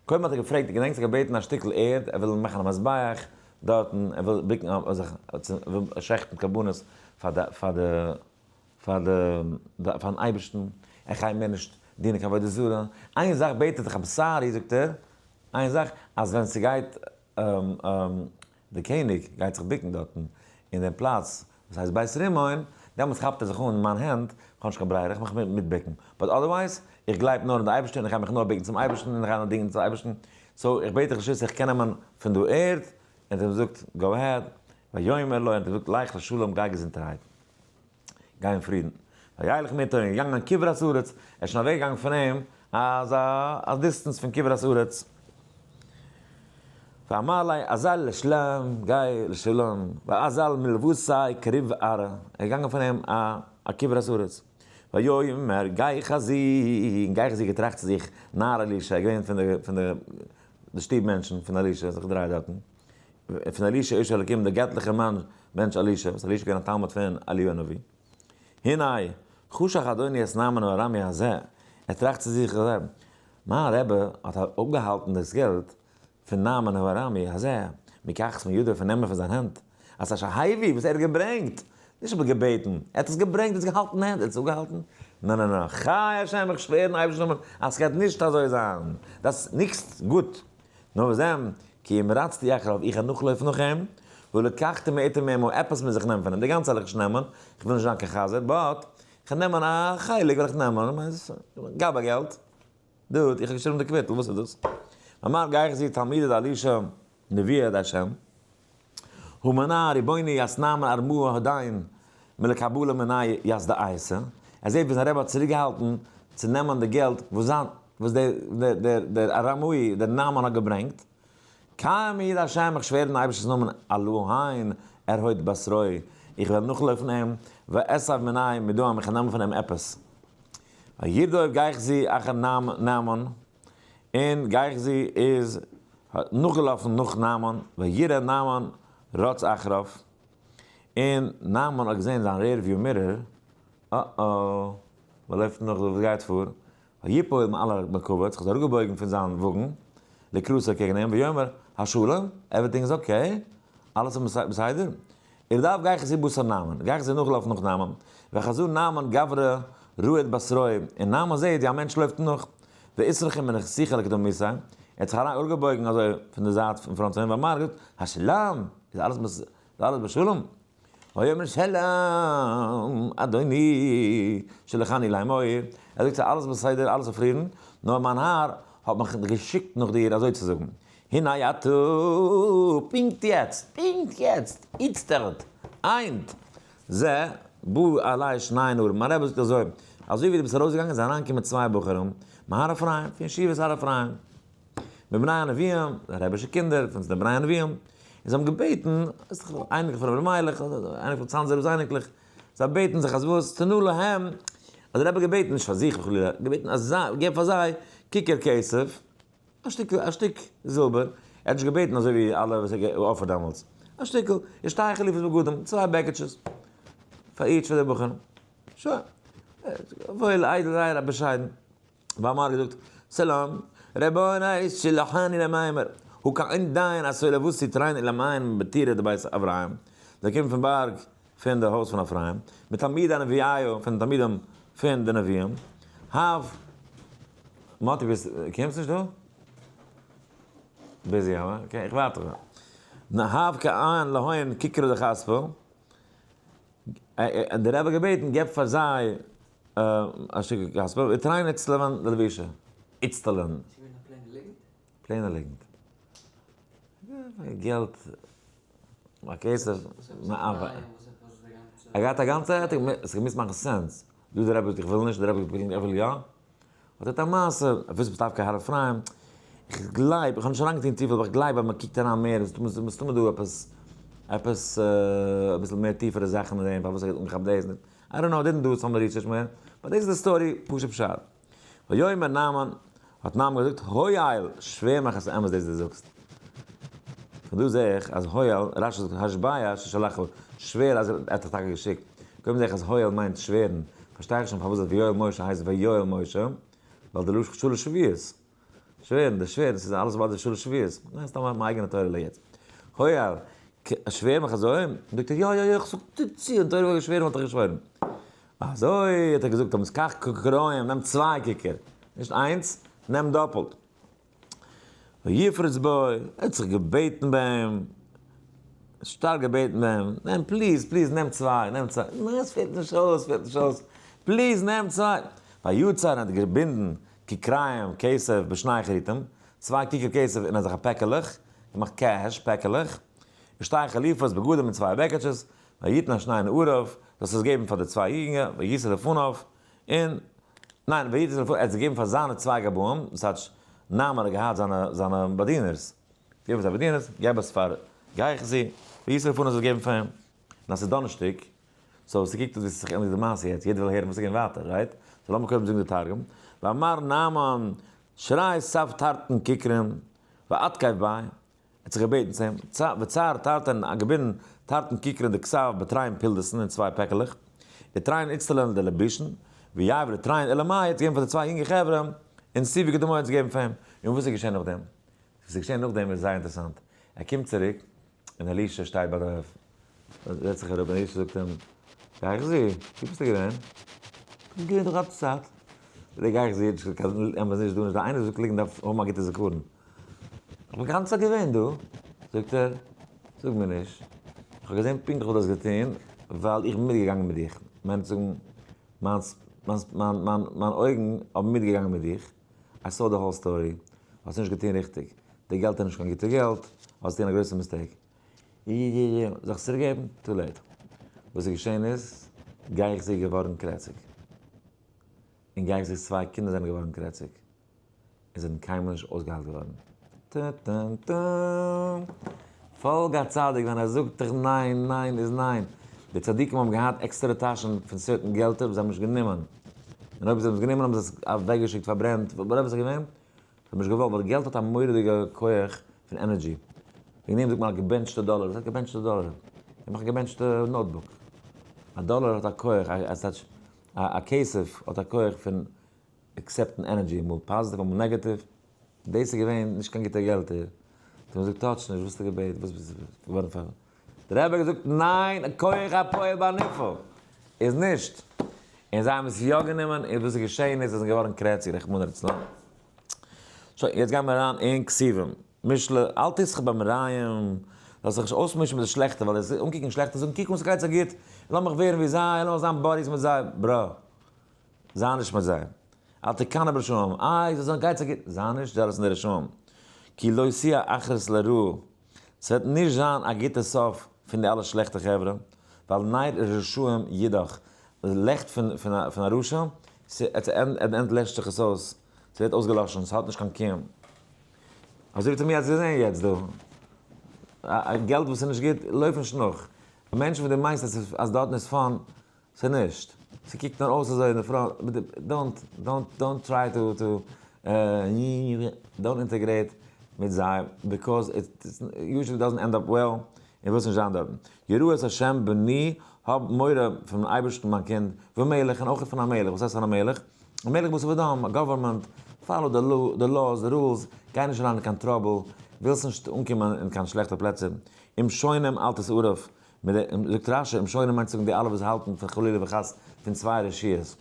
[SPEAKER 1] קודם האט ער געפרעגט, געדענקסט ער האט געבעטן א שטיקל ערד, ער וויל מאכן א מזבח דארטן, ער וויל ביקן זיך, ער וויל שעכטן קרבנות פאר די, פאר די, פאר די, פארן אייבערשטן, איך גיי מער נישט דינען קיין עבודה זרה. איין זאך בעט ער זיך, I'm sorry זאגט ער, איין זאך, אז ווען ס'גייט די קעניג גייט זיך ביקן דארטן אין דעם פלאץ וואס הייסט בית רימון, דעמאלטס כאפט ער זיך אן מיין הענט, איך האב נישט קיין ברירה, איך מיך מיטביקן, but otherwise, איך גלייב נאר אין די אייבערשטער און איך גיי מיך נאר ביקן צום אייבערשטן און איך גיי נאר דינגען צום אייבערשטן, so איך בעט דיך רשות איך קען נעמען פון דא ערד, און ער האט אים געזאגט go ahead, ויאמר לו, און ער האט געזאגט לך לשלום גיי געזונטערהייט. גיי אין פרידן. וילך מאתו און געגאנגען כברת ארץ, ער איז שוין אוועק געגאנגען פון אים אזא א distance פון כברת ארץ. ואמר לו אזל לשלום, גיי לשלום, ואזל מלותי קרוב ארעא, ער איז געגאנגען פון אים א א כברת ארץ. ויאמר גיחזי, און גיחזי געטראכט צו זיך, נער אלישע, ער איז געווען פון די פון די שטוב מענטשן פון אלישע, זיך געדרייט דארטן. פון אלישע איש האלקים, דער געטליכער מאן, מענטש אלישע, וואס אלישע איז געווען א תלמיד פון אליהו הנביא. הנה, חשך אדוני את נעמן הארמי הזה, ער טראכט צו זיך, מיין רבי האט אפגעהאלטן דאס געלט פון נעמן הארמי הזה, מקחת מידו, פון נעמען פון זיין הענט, את אשר הביא, וואס ער האט געברענגט, נישט אבער געבעטן, ער האט עס געברענגט, עס געהאלטן אין הענט, ער האט עס אפגעהאלטן, נא נא נא, חי השם, איך שווער אין אייבערשטנ'ס נאמען, אז ס'גייט נישט אזוי זיין, דאס ניקסט גוט. נאר וואס דען, כי אם רצתי אחריו, איך וועל נאכלויפן נאך אים, ולקחתי מאתו מעמו, עפעס מוז איך נעמען פון אים, די גאנצע וועל איך נישט נעמען, איך וויל נישט זיין קיין חזיר, but, איך וועל נעמען א חלק וועל איך נעמען, געב א געלט, dude, איך האב געשריבן די קוויטל, וואס איז דאס? אמר גיחזי תלמידו דאלישע נביא ה', הא מנא ריבוני ית נעמן ארמאה הדין מלקבלה מניה ית דאייסה, ער זעט ווי זיין רבי האט צוריקגעהאלטן צו נעמען די געלט וואס זיין וואס דער דער דער ארמאי דער נעמן האט געברענגט, קיים מעיד השם איך שווער אין אייבערשטנ'ס נאמען אלהין ארהוד בשרו איך וועל נאכלויפן אים ואסב מניה מדאים איך וועל נעמען פון אים עפעס. וירדוף גיחזי אחר נעמן און גיחזי איז נאכגעלאפן נאך נעמן, וירא נעמן רץ אחריו, און נעמן האט געזען זיין rear view mirror, אה-אה, מען לויפט נאך דא, וואס גייט פאר? ויפול מעל המרכבה, האט זיך אראפגעבויגן פון זיין וואגן, לקראתו קעגן אים, ויאמר, השלום, everything is okay, אלעס איז בסדר? וירדוף גיחזי בתר נעמן, גיחזי נאכלאפן נאך נעמן, וחזה נעמן גברא רהוט בתריה, און נעמן זעט ווי א מענטש לויפט נאך, ואתרכי מנכסיכא לקדמותיה, ער האט זיך אראפגעבויגן אזוי פון די זייט פון front פון אים, ואמר געזאגט, השלום, איז אלעס אלעס בשלום? ויאמר שלום, אדוני, שלחני לאמור, ער זאגט ס'איז אלעס בסדר, אלעס צופרידן, נאר מיין האר האט מיך געשיקט נאך דיר אזוי צו זאגן, הנה עתה, פונקט יעצט, פונקט יעצט, איצטערט, היינט, זה, באו אלי שני נערים, מיין רבי זאגט אזוי, אזוי ווי דו ביסט ארויסגעגאנגען זענען אריינגעקומען צוויי בחורים, מהר אפרים, פון ישיבת הר אפרים, מבני הנביאים, די רבי'שע קינדער פון די בני הנביאים, און זיי האבן געבעטן, איז דאך אייניקלעך פון רבי מיילעך, אייניקלעך פון צאנזער רב'ס אייניקלעך, זיי בעטן זיך אז וואס, תנו להם, אז דער רבי האט געבעטן, נישט פאר זיך חלילה, געבעטן אז זיי, געב פאר זיי ככר כסף, א שטיקל, א שטיק זילבער, ער האט נישט געבעטן אזוי ווי אלע וואס ער האט גע offerט דעמאלטס, א שטיקל, ושתי חליפות בגדים, צוויי בעקיטשעס, פאר each פאר די בחורים, שוין, וואויל, איידל, זייער א באשיידן. ואמר האט געזאגט, שלום, רבונו שלחני למימר, הא כעין דיין הסולבוסי תריין אל המים בטירה דבית אברהם, זיי קומען פון בארג פון די הויז פון אפרים, מתלמידי הנביאיו, פון די תלמידים פון די נביאים, הב, מאטי ביסט, קומסט נישט דא? busy אבער, okay איך ווארט אויף דיר. הב כעין להון ככרו דכספא, דער רבי האט געבעטן געב פאר זיי א שטיקל כספא, ותרין איצטלין ללבישה, איצטלין.
[SPEAKER 2] ס'איז געווען א plain ע ליגנט?
[SPEAKER 1] plain ע ליגנט. געלט, א כסף, ער געהאט א גאנצע, עס האט געמוזט מאכן sense. דא דער רבי זאגט איך וויל נישט, דער רבי זאגט איך וויל יא. האט ער א מעשה, וואס ביסט דווקא הר אפרים? איך גלייב, איך האב נישט אריינגעטון צופיל, אבער איך גלייב אז מען קוקט אריין מער, מסתמא דא עפעס, עפעס אביסל מער טיפערע זאכן אין דעם, פארוואס ער האט אנגעכאפט דאס, I don't know, didn't do some research מער, but דאס איז די story, פשוט פשט. ויאמר נעמן, האט נעמן געזאגט, הואיל, שווער מיך אז ס'איז אמת דאס דו זאגסט. פון דא זע איך אז הואיל, רשי זאגט השביה ששלחו, שווער אז ער האט דיך טאקע געשיקט. קודם זע איך אז הואיל מיינט שווערן, פארשטיי איך שוין פארוואס ויואל משה הייסט ויואל משה, ווייל די לשון שלש שבועות. שווערן, די שווערן, ס'איז אלעס ביי די שלש שבועות. ניין, סתם מיין אייגענע תורה'לע יעצט. הויער, שווער מיך אזוי? זאגט ער, יא, יא, יא, איך זאג דיר צו, און תורה וואלט געשווערן וואלט איך געשוואוירן. אזוי האט ער געזאגט, האבן עס כך כקראים, נעם צוויי כיכר, נישט איינס, נעם דאפלט. ויפרוץ בו, ער האט זיך געבעטן ביי אים, שטארק געבעטן ביי אים, נעם please, please נעם צוויי, נעם צוויי, ניין עס פעלט נישט אויס, עס פעלט נישט אויס, please נעם צוויי. ויצר און האט געבינדן ככרים כסף בשני חרטים, צוויי כיכר כסף אין אזעלכע פעקעלעך, געמאכט cash פעקעלעך, ושתי חליפות בגדים און צוויי בעקעטשעס, ויתן השני נעריו, זאלסט עס געבן פאר די צוויי יונגע, וישא לפניו, און, ניין, ויתן לפניו, ער האט עס געגעבן פאר זיינע צוויי גבאים, דאס הייסט, נעמן האט געהאט זיינע, זיינע באדינערס, געגעבן זיי באדינערס, געב עס פאר גיחזי, וישא לפניו זאל עס געבן פאר אים, און אז ס'איז דאנערשטאג, so ס'קוקט אויס ווי ס'איז זיך ענדיגט די מעשה יעצט, יעדער וויל הערן וואס איז געווען ווייטער, right? so לאמיר קודם זאגן די תרגום, ואמר נעמן, שרי סב תרתין ככרין, ואתקיף ביה, ער האט זיך געבעטן צו אים, וצר תרתין, א געבינדן תרתין ככרין דכסף בתרין פולדתין אין צוויי פעקעלעך, ותרין איצטלין דלבישין, ויהב לתרין עולמיא האט געגעבן פאר די צוויי יונגע חברה, און סיבי קדמאי האט עס געגעבן פאר אים. און וואס איז געשען נאכדעם? וואס איז געשען נאכדעם איז זייער אינטערעסאנט. ער קומט צוריק, און אלישע שטייט ביי די, זעצט זיך אראפ, און אלישע זאגט אים, גיחזי, וואו ביסטו געווען? איך בין געווען דא גאנצע צייט. דער גיחזי האט נישט קיין אמת נישט דא נישט דא, איינער זאגט ליגנט דארף האבן א גוטע זכרון. איך בין גאנץ צייט געווען דא, זאגט ער, זאג מיר נישט, איך האב געזען פונקטליך וואס דו האסט געטון, ווייל איך בין מיטגעגאנגען מיט דיך, מיינט צו זאגן, מיינס, מיינס, מיין, מיין, מיין אויגן האבן מיטגעגאנגען מיט דיך, I saw the whole story, האסט נישט געטון ריכטיג, די געלט איז נישט קיין גוטע געלט, האסט געטון א גרויסע mistake. י י י, זאל איך עס צוריקגעבן? too late. וואס איז געשען איז, גיחזי איז געווארן קרעציג. און גיחזי'ס צוויי קינדער זענען געווארן קרעציג. און זענען קיינמאל נישט אויסגעהיילט געווארן. טה-טה-טה. פאלג א צדיק ווען ער זאגט דיך ניין, ניין איז ניין. די צדיקים האבן געהאט עקסטערע טאשן פון certain געלטער וואס זיי האבן נישט גענומען. און אויב זיי האבן עס גענומען האבן זיי עס אוועקגעשיקט, פארברענט, whatever ס'איז געווען. זיי האבן נישט געוואלט ווייל געלט האט א מורא'דיגע כח פון energy. וועגן דעם זאגט מען א געבענטשטע דאלער. וואס הייסט געבענטשטע דאלער? איך מאך א געבענטשטע notebook. א דאלער האט א כח, א כסף האט א כח פון accept ן energy, אמאל פאזיטיוו אמאל נעגאטיוו, דאס איז געווען נישט קיין גוטע געלטער, האט ער געזאגט touch נישט, וואס האסטו געבעטן, וואס ביסטו געווארן פאר, דער רבי האט געזאגט ניין, כח הפועל בנפעל איז נישט, און זיי האבן עס יא גענומען, און וואס איז געשען איז זיי זענען געווארן קרעציג רחמנא ליצלן. שוין, יעצט גייען מיר אריין אין כתובים, משלי, אל תשחה במרעים, זאלסט זיך נישט אויסמישן מיט די שלעכטע, ווייל דאס אנקוקן שלעכטע זאגן קוק אן ס'גייט זיי גוט, לאמיך ווערן ווי זיי, לאמיך זיין buddies מיט זיי, bro. זיי נישט מיט זיי. אל תקנא ברשעים, איי, זיי זענען גייט זיי גוט, זיי נישט jealous אין די רשעים. כי לא תהיה אחרית לרעה, ס'וועט נישט זיין א גוטע סוף פון די אלע שלעכטע חברה, ווייל נר רשעים ידעך, די לעכט פון א רשע, at the end לעשט זיך עס אויס, ס'ווערט אויסגעלאשן, ס'האט נישט קיין קיום. אזוי ווי מיר האט געזען יעצט דא, געלט וואס איז נישט גוט, לויף נישט נאך. מענטשן וואס דו מיינסט אז דארטן איז fun, ס'איז נישט. ס'קוקט נאר אויס אזוי אין די front, but don't, don't, don't try to, to, don't integrate מיט זיי, because it usually doesn't end up well, און ווילסט נישט זיין דארטן. ירא את השם בני, האב מורא פונעם אייבערשטן מיין קינד, ומלך, און אויך פון א מלך. וואס הייסט פון א מלך? א מלך בשר ודם, א government, follow די laws, די rules, גיי נישט אריין אין קיין trouble, ווילסט נישט אנקומען אין קיין שלעכטע פלעצער. עם שונאים אל תתערב, מיט די, זאגט רשי, עם שונאים מיינט צו זאגן די אלע וואס האלטן פון חלילה וחס פון צוויי רשויות,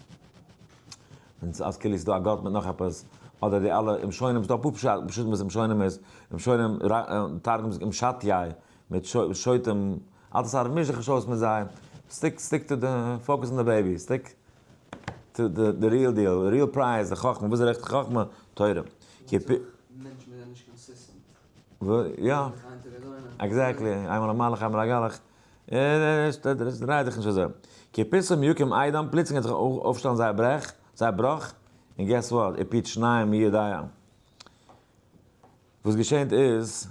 [SPEAKER 1] און אז כאילו ס'איז דא א גאט מיט נאך עפעס, אדער די אלע עם שונאים, ס'איז דא אפאר פשטים וואס עם שונאים איז, עם שונאים, תרגום זאגט עם שטיי, מיט שוטים, אל תתערב, מיש דיך נישט אויס מיט זיי, stick, stick to the, focus on the baby, stick to the real deal, real prize, די חכמה, וואס איז די ריכטיגע חכמה? תורה.
[SPEAKER 2] מענטשן זענען נישט consistent.
[SPEAKER 1] יא, exactly, איינמאל א מלאך איינמאל א גלח, דריי דיך נישט אזוי. כי פתאום יקום אדם, פלוצלינג וועט זיך אויפשטעלן זייער ברעך, זייער בראך, און guess what, ופי שניים מי יודע. וואס געשענט איז,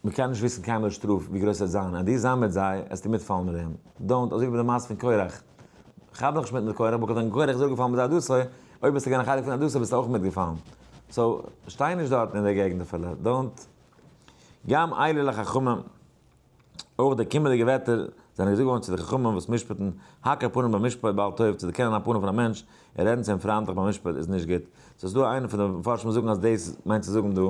[SPEAKER 1] מען קען נישט וויסן קיינמאל די שטראף ווי גרויס עס וועט זיין, אז דו זיין מיט זיי, וועסטו מיטפאלן מיט דעם. don't, אזוי ווי ביי די מעשה פון קורח. כאפ דיך נישט מיט מיט קורח, because ווען קורח איז אראפגעפאלן מיט זיי עדתו, אויב ביסטו געווען א חלק פון עדתו ביסטו אויך מיטגעפאלן. so, שטיי נישט דארטן אין דער געגנט אפילו. don't. גם אלה לחכמים, אויך די קומענדיגע ווערטער זענען געזאגט געווארן צו די חכמים וואס משפט'ן, הכר פנים במשפט בעל טוב, צו דערקענען א פנים פון א מענטש און רעדן צו אים פריינטליך ביים משפט איז נישט גוט. סאו ס'איז דא איינער פון די מפרשים וואס זאגן אז דאס מיינט צו זאגן דא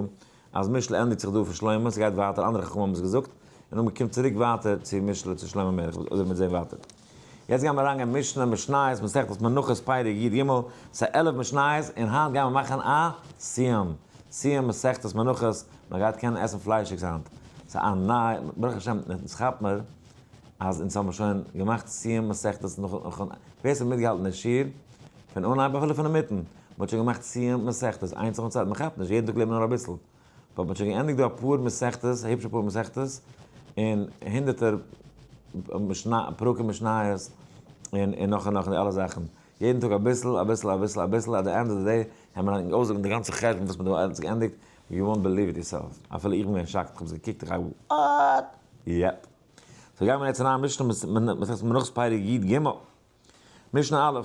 [SPEAKER 1] אז משלי ענדיגט זיך דא פון שלמה, ס'גייט ווייטער, אנדערע חכמים האבן עס געזאגט, און נאכדעם קומט צוריק ווייטער צו משלי צו שלמה המלך, אזוי ווי מיר זעהן ווייטער. יעצט גייען מיר אריינגיין משנה, משניות, מסכת מנחות, פרק י ג, ס'איז 11 משניות, און היינט גייען מיר מאכן א סיום, סיום מסכת מנחות, מען גייט קענען עסן פליישיגס היינט, ס'איז א ניי, ברוך השם, אונז כאפט מיר אז אונז האבן שוין געמאכט סיום מסכת נאכן, ווער ס'האט מיטגעהאלטן די שיעור, פון אנהייב אפילו פון אינמיטן, מען האט שוין געמאכט סיום מסכת, איינס נאכן צווייטן, מען כאפט נישט, יעדן טאג לערנט מען נאר אביסל, but מען האט שוין געענדיגט דא אפאר מסכתות, היבש אפאר מסכתות, און הונדערטער פרקים משניות, און און נאך און נאך און די אלע זאכן. יעדן טאג אביסל, אביסל, אביסל, אביסל, at the end of the day, העמער ענק אויסזאגן די גאנצע חשבון וואס מען האט דא אלץ געענדיגט, you won't believe it yourself. אפילו איך בין געווען shocked, איך האב עס געקוקט, איך גיי what? Yep. So גיימער יעצט אריין משנה מסכת מנחות פרק י ג. משנה א',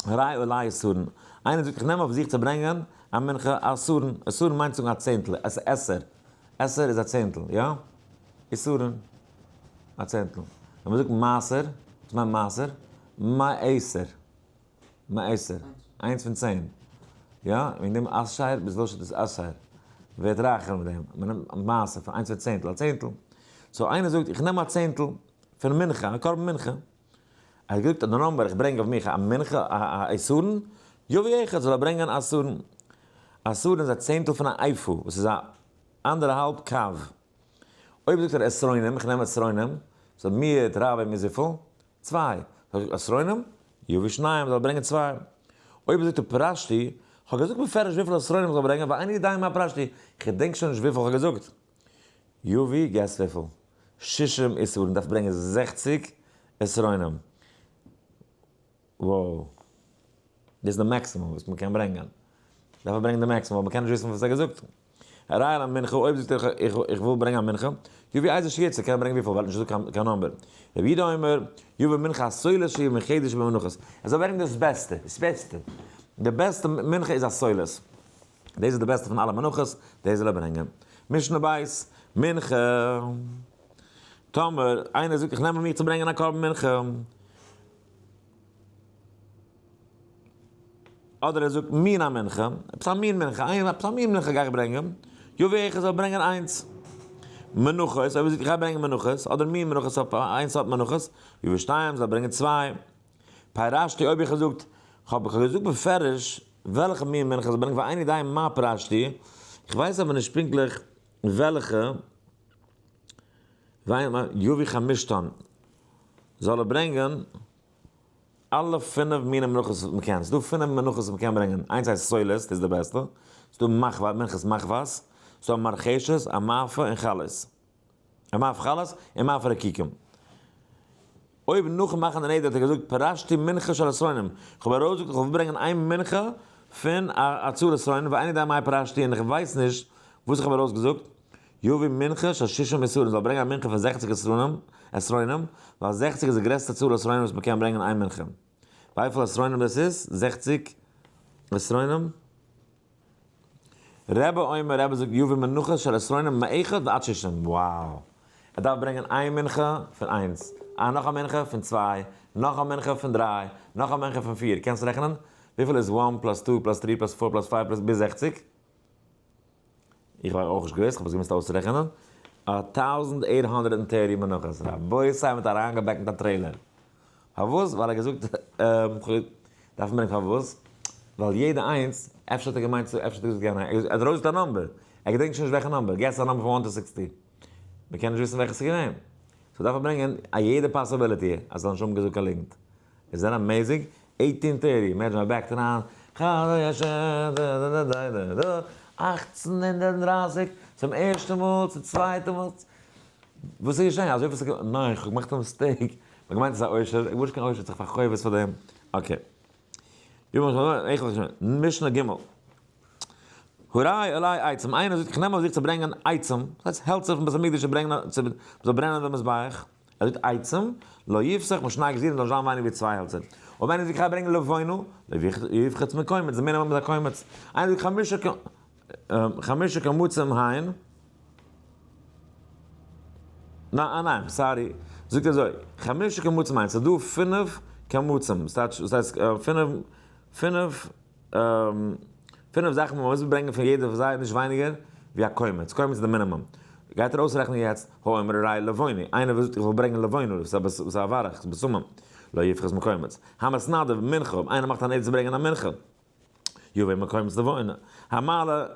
[SPEAKER 1] הרי עלי עשרון, איינער זאגט איך נעם אויף זיך צו ברענגען א מנחה עשרון, עשרון מיינט זאגן א צענטל, עס עשר, עשר איז א צענטל, יא? עשרון, א צענטל. ווען מען זאגט מעשר, וואס מיינט מעשר? מעשר, מעשר, איינס פון 10, יא? וועגן דעם עשר, ביז וואס איז עשר? ווערט רייכער מיט דעם, מען נעמט מעשר פון איינס פון צענטל, א צענטל. So איינער זאגט איך נעם א צענטל פון מנחה, א קרבן מנחה. ער האט געזאגט אז די number איך ברענג אויף מיך א מנחה א עשרון, יביא אחד זאל ער ברענגען עשרון. עשרון איז א צענטל פון א איפה וואס איז א אנדערע האלב קב. אויב זאגט ער עשרונים, איך נעם עשרונים, so מיעוט רבים איז וויפיל? צוויי. זאג איך עשרונים, יביא שניים זאל ער ברענגען צוויי. אויב זאגט ער פירשתי, איך האב געזאגט בפירוש וויפיל עשרונים איך זאל ברענגען, ואיני יודע מה פירשתי, איך געדענק שוין נישט וויפיל איך האב געזאגט. יביא, guess וויפיל? שישים עשרון דארף ברענגען 60 עשרונים. Wow. דאס איז די maximum וואס מען קען ברענגען. דארף ער ברענגען די maximum, ווייל מען קען נישט וויסן וואס ער האט געזאגט. הרי על המנחה, אויב זאגט ער איך וויל ברענגען א מנחה, יביא איזה שירצה, קען ער ברענגען וויפיל, ווייל ער האט נישט געזאגט קיין number. רבי יהודה אומר, יביא מנחה הסולת שהיא מחדש שבמנחות. ער זאל ברענגען דאס בעסטע, דאס בעסטע. די בעסטע מנחה איז הסולת. דאס איז די בעסטע פון אלע מנחות, דאס זאל ער ברענגען. משנה בית, מנחה. טאמער איינער זאגט איך נעם אויף מיר צו ברענגען א קרבן מנחה, אדער ער זאגט מין המנחה, עפעס א מין מנחה, איין עפעס א מין מנחה גיי איך ברענגען, יביא אחד זאל ברענגען איינס. מנחות, אויב ער זאגט איך גיי ברענגען מנחות, אדער מין מנחות, איין סארט מנחות, יביא שתיים זאל ברענגען צוויי. פירשתי אויב איך האב געזאגט, כ'האב געזאגט בפירוש וועלכע מין מנחה זאל ברענגען ואיני יודע מה פירשתי, איך ווייס אבער נישט פונקטליך וועלכע, יביא חמשתן, זאל ער ברענגען אלע פינף מיני מנחות וואס מען קען, ס'דא פינף מנחות וואס מען קען ברענגען, איינס הייסט סולת, דאס איז די בעסטע, ס'דא מחבת, מנחת מחבת, ס'דא מרחשת, א מאפה און חלות. א מאפה חלות און מאפה רקיקים. אויב נאכן מאכן די נדר האט ער געזאגט פירשתי מנחה של עשרונים, איך האב ארויסגעזאגט איך וויל ברענגען איין מנחה פון א צאל עשרונים, ואיני יודע מאי פירשתי און איך ווייס נישט וואס איך האב ארויסגעזאגט, יביא מנחה של שישים עשרון, זאל ברענגען א מנחה פון 60 עשרונים, עשרונים, ווייל 60 איז די גרעסטע צאל עשרונים וואס מען קען ברענגען איין מנחה. וויפיל עשרונים דאס איז? 60 עשרונים? רבי אומר, רבי זאגט יביא מנחה של עשרונים מאחד ועד שישים, wow! ער דארף ברענגען איין מנחה פון איינס, א נאך א מנחה פון צוויי, נאך א מנחה פון דריי, נאך א מנחה פון פיר, קענסט רעכענען? וויפיל איז one plus two plus three plus four plus five plus ביז 60? איך האב אויך נישט געוואוסט, איך האב עס געמוזט אויסרעכענען. א 1830 מנחות, רבותי מ'האט אריינגעבעקנט א trailer. פארוואס? ווייל ער האט געזאגט, דארף מען ברענגען פארוואס? ווייל יעדע איינס, אפשר האט ער געמיינט צו, אפשר האט ער געזאגט גיין, ער האט ארויסגעזאגט א number, ער געדענקט שוין נישט וועלכע number, guess א number פון one to 60. מען קען נישט וויסן וועלכע ס'איז געווען. So דארף ער ברענגען א יעדע possibility אז ער זאל נישט האבן געזאגט קיין ליגנט. איז that amazing? 1830, imagine א בעקט אריין, 1830, צום ערשטן מאל, צום צווייטן מאל, וואס איז געשען? אזוי וואס איז ניין, איך האב געמאכט א mistake. מ'האט געמיינט עס איז א עושר, איך בין נישט קיין עושר, איך פאר חובות פאר דעם. Okay. משנה ג' הרי עלי עצים, איינער זאגט איך נעם אויף זיך צו ברענגען עצים, דאס הייסט העלצער פון בית המקדש צו ברענגען, צו זאל ברענען דעם מזבח. ער זאגט עצים, לא יפסח משני גזירים זאל נישט זיין ווייניגער ווי צוויי העלצער. אויב איינער זאגט איך גיי ברענגען לבונה, לא יפחת מקומץ, די מינימום איז א קומץ. איינער זאגט חמשה קמצים הן. ניין, ניין, sorry. זאגט אזוי, חמשה קמצים מיינט ס'איז דא פינף קמצים, ס'טייטש, דאס הייסט פינף, פינף, פינף זאכן וואס מ'מוז ברענגען פון יעדע פון זיי נישט ווייניגער ווי א קומץ, קומץ איז די מינימום. גייט ער אויסרעכענען יעצט, האומר הרי לבונה, איינער וואס זאגט איך וויל ברענגען לבונה, וואס איז א ווארך, בשמים, לא יפחות מקומץ. המתנדב מנחה, אויב איינער מאכט א נדר צו ברענגען א מנחה, יביא מקומץ לבונה. המעלה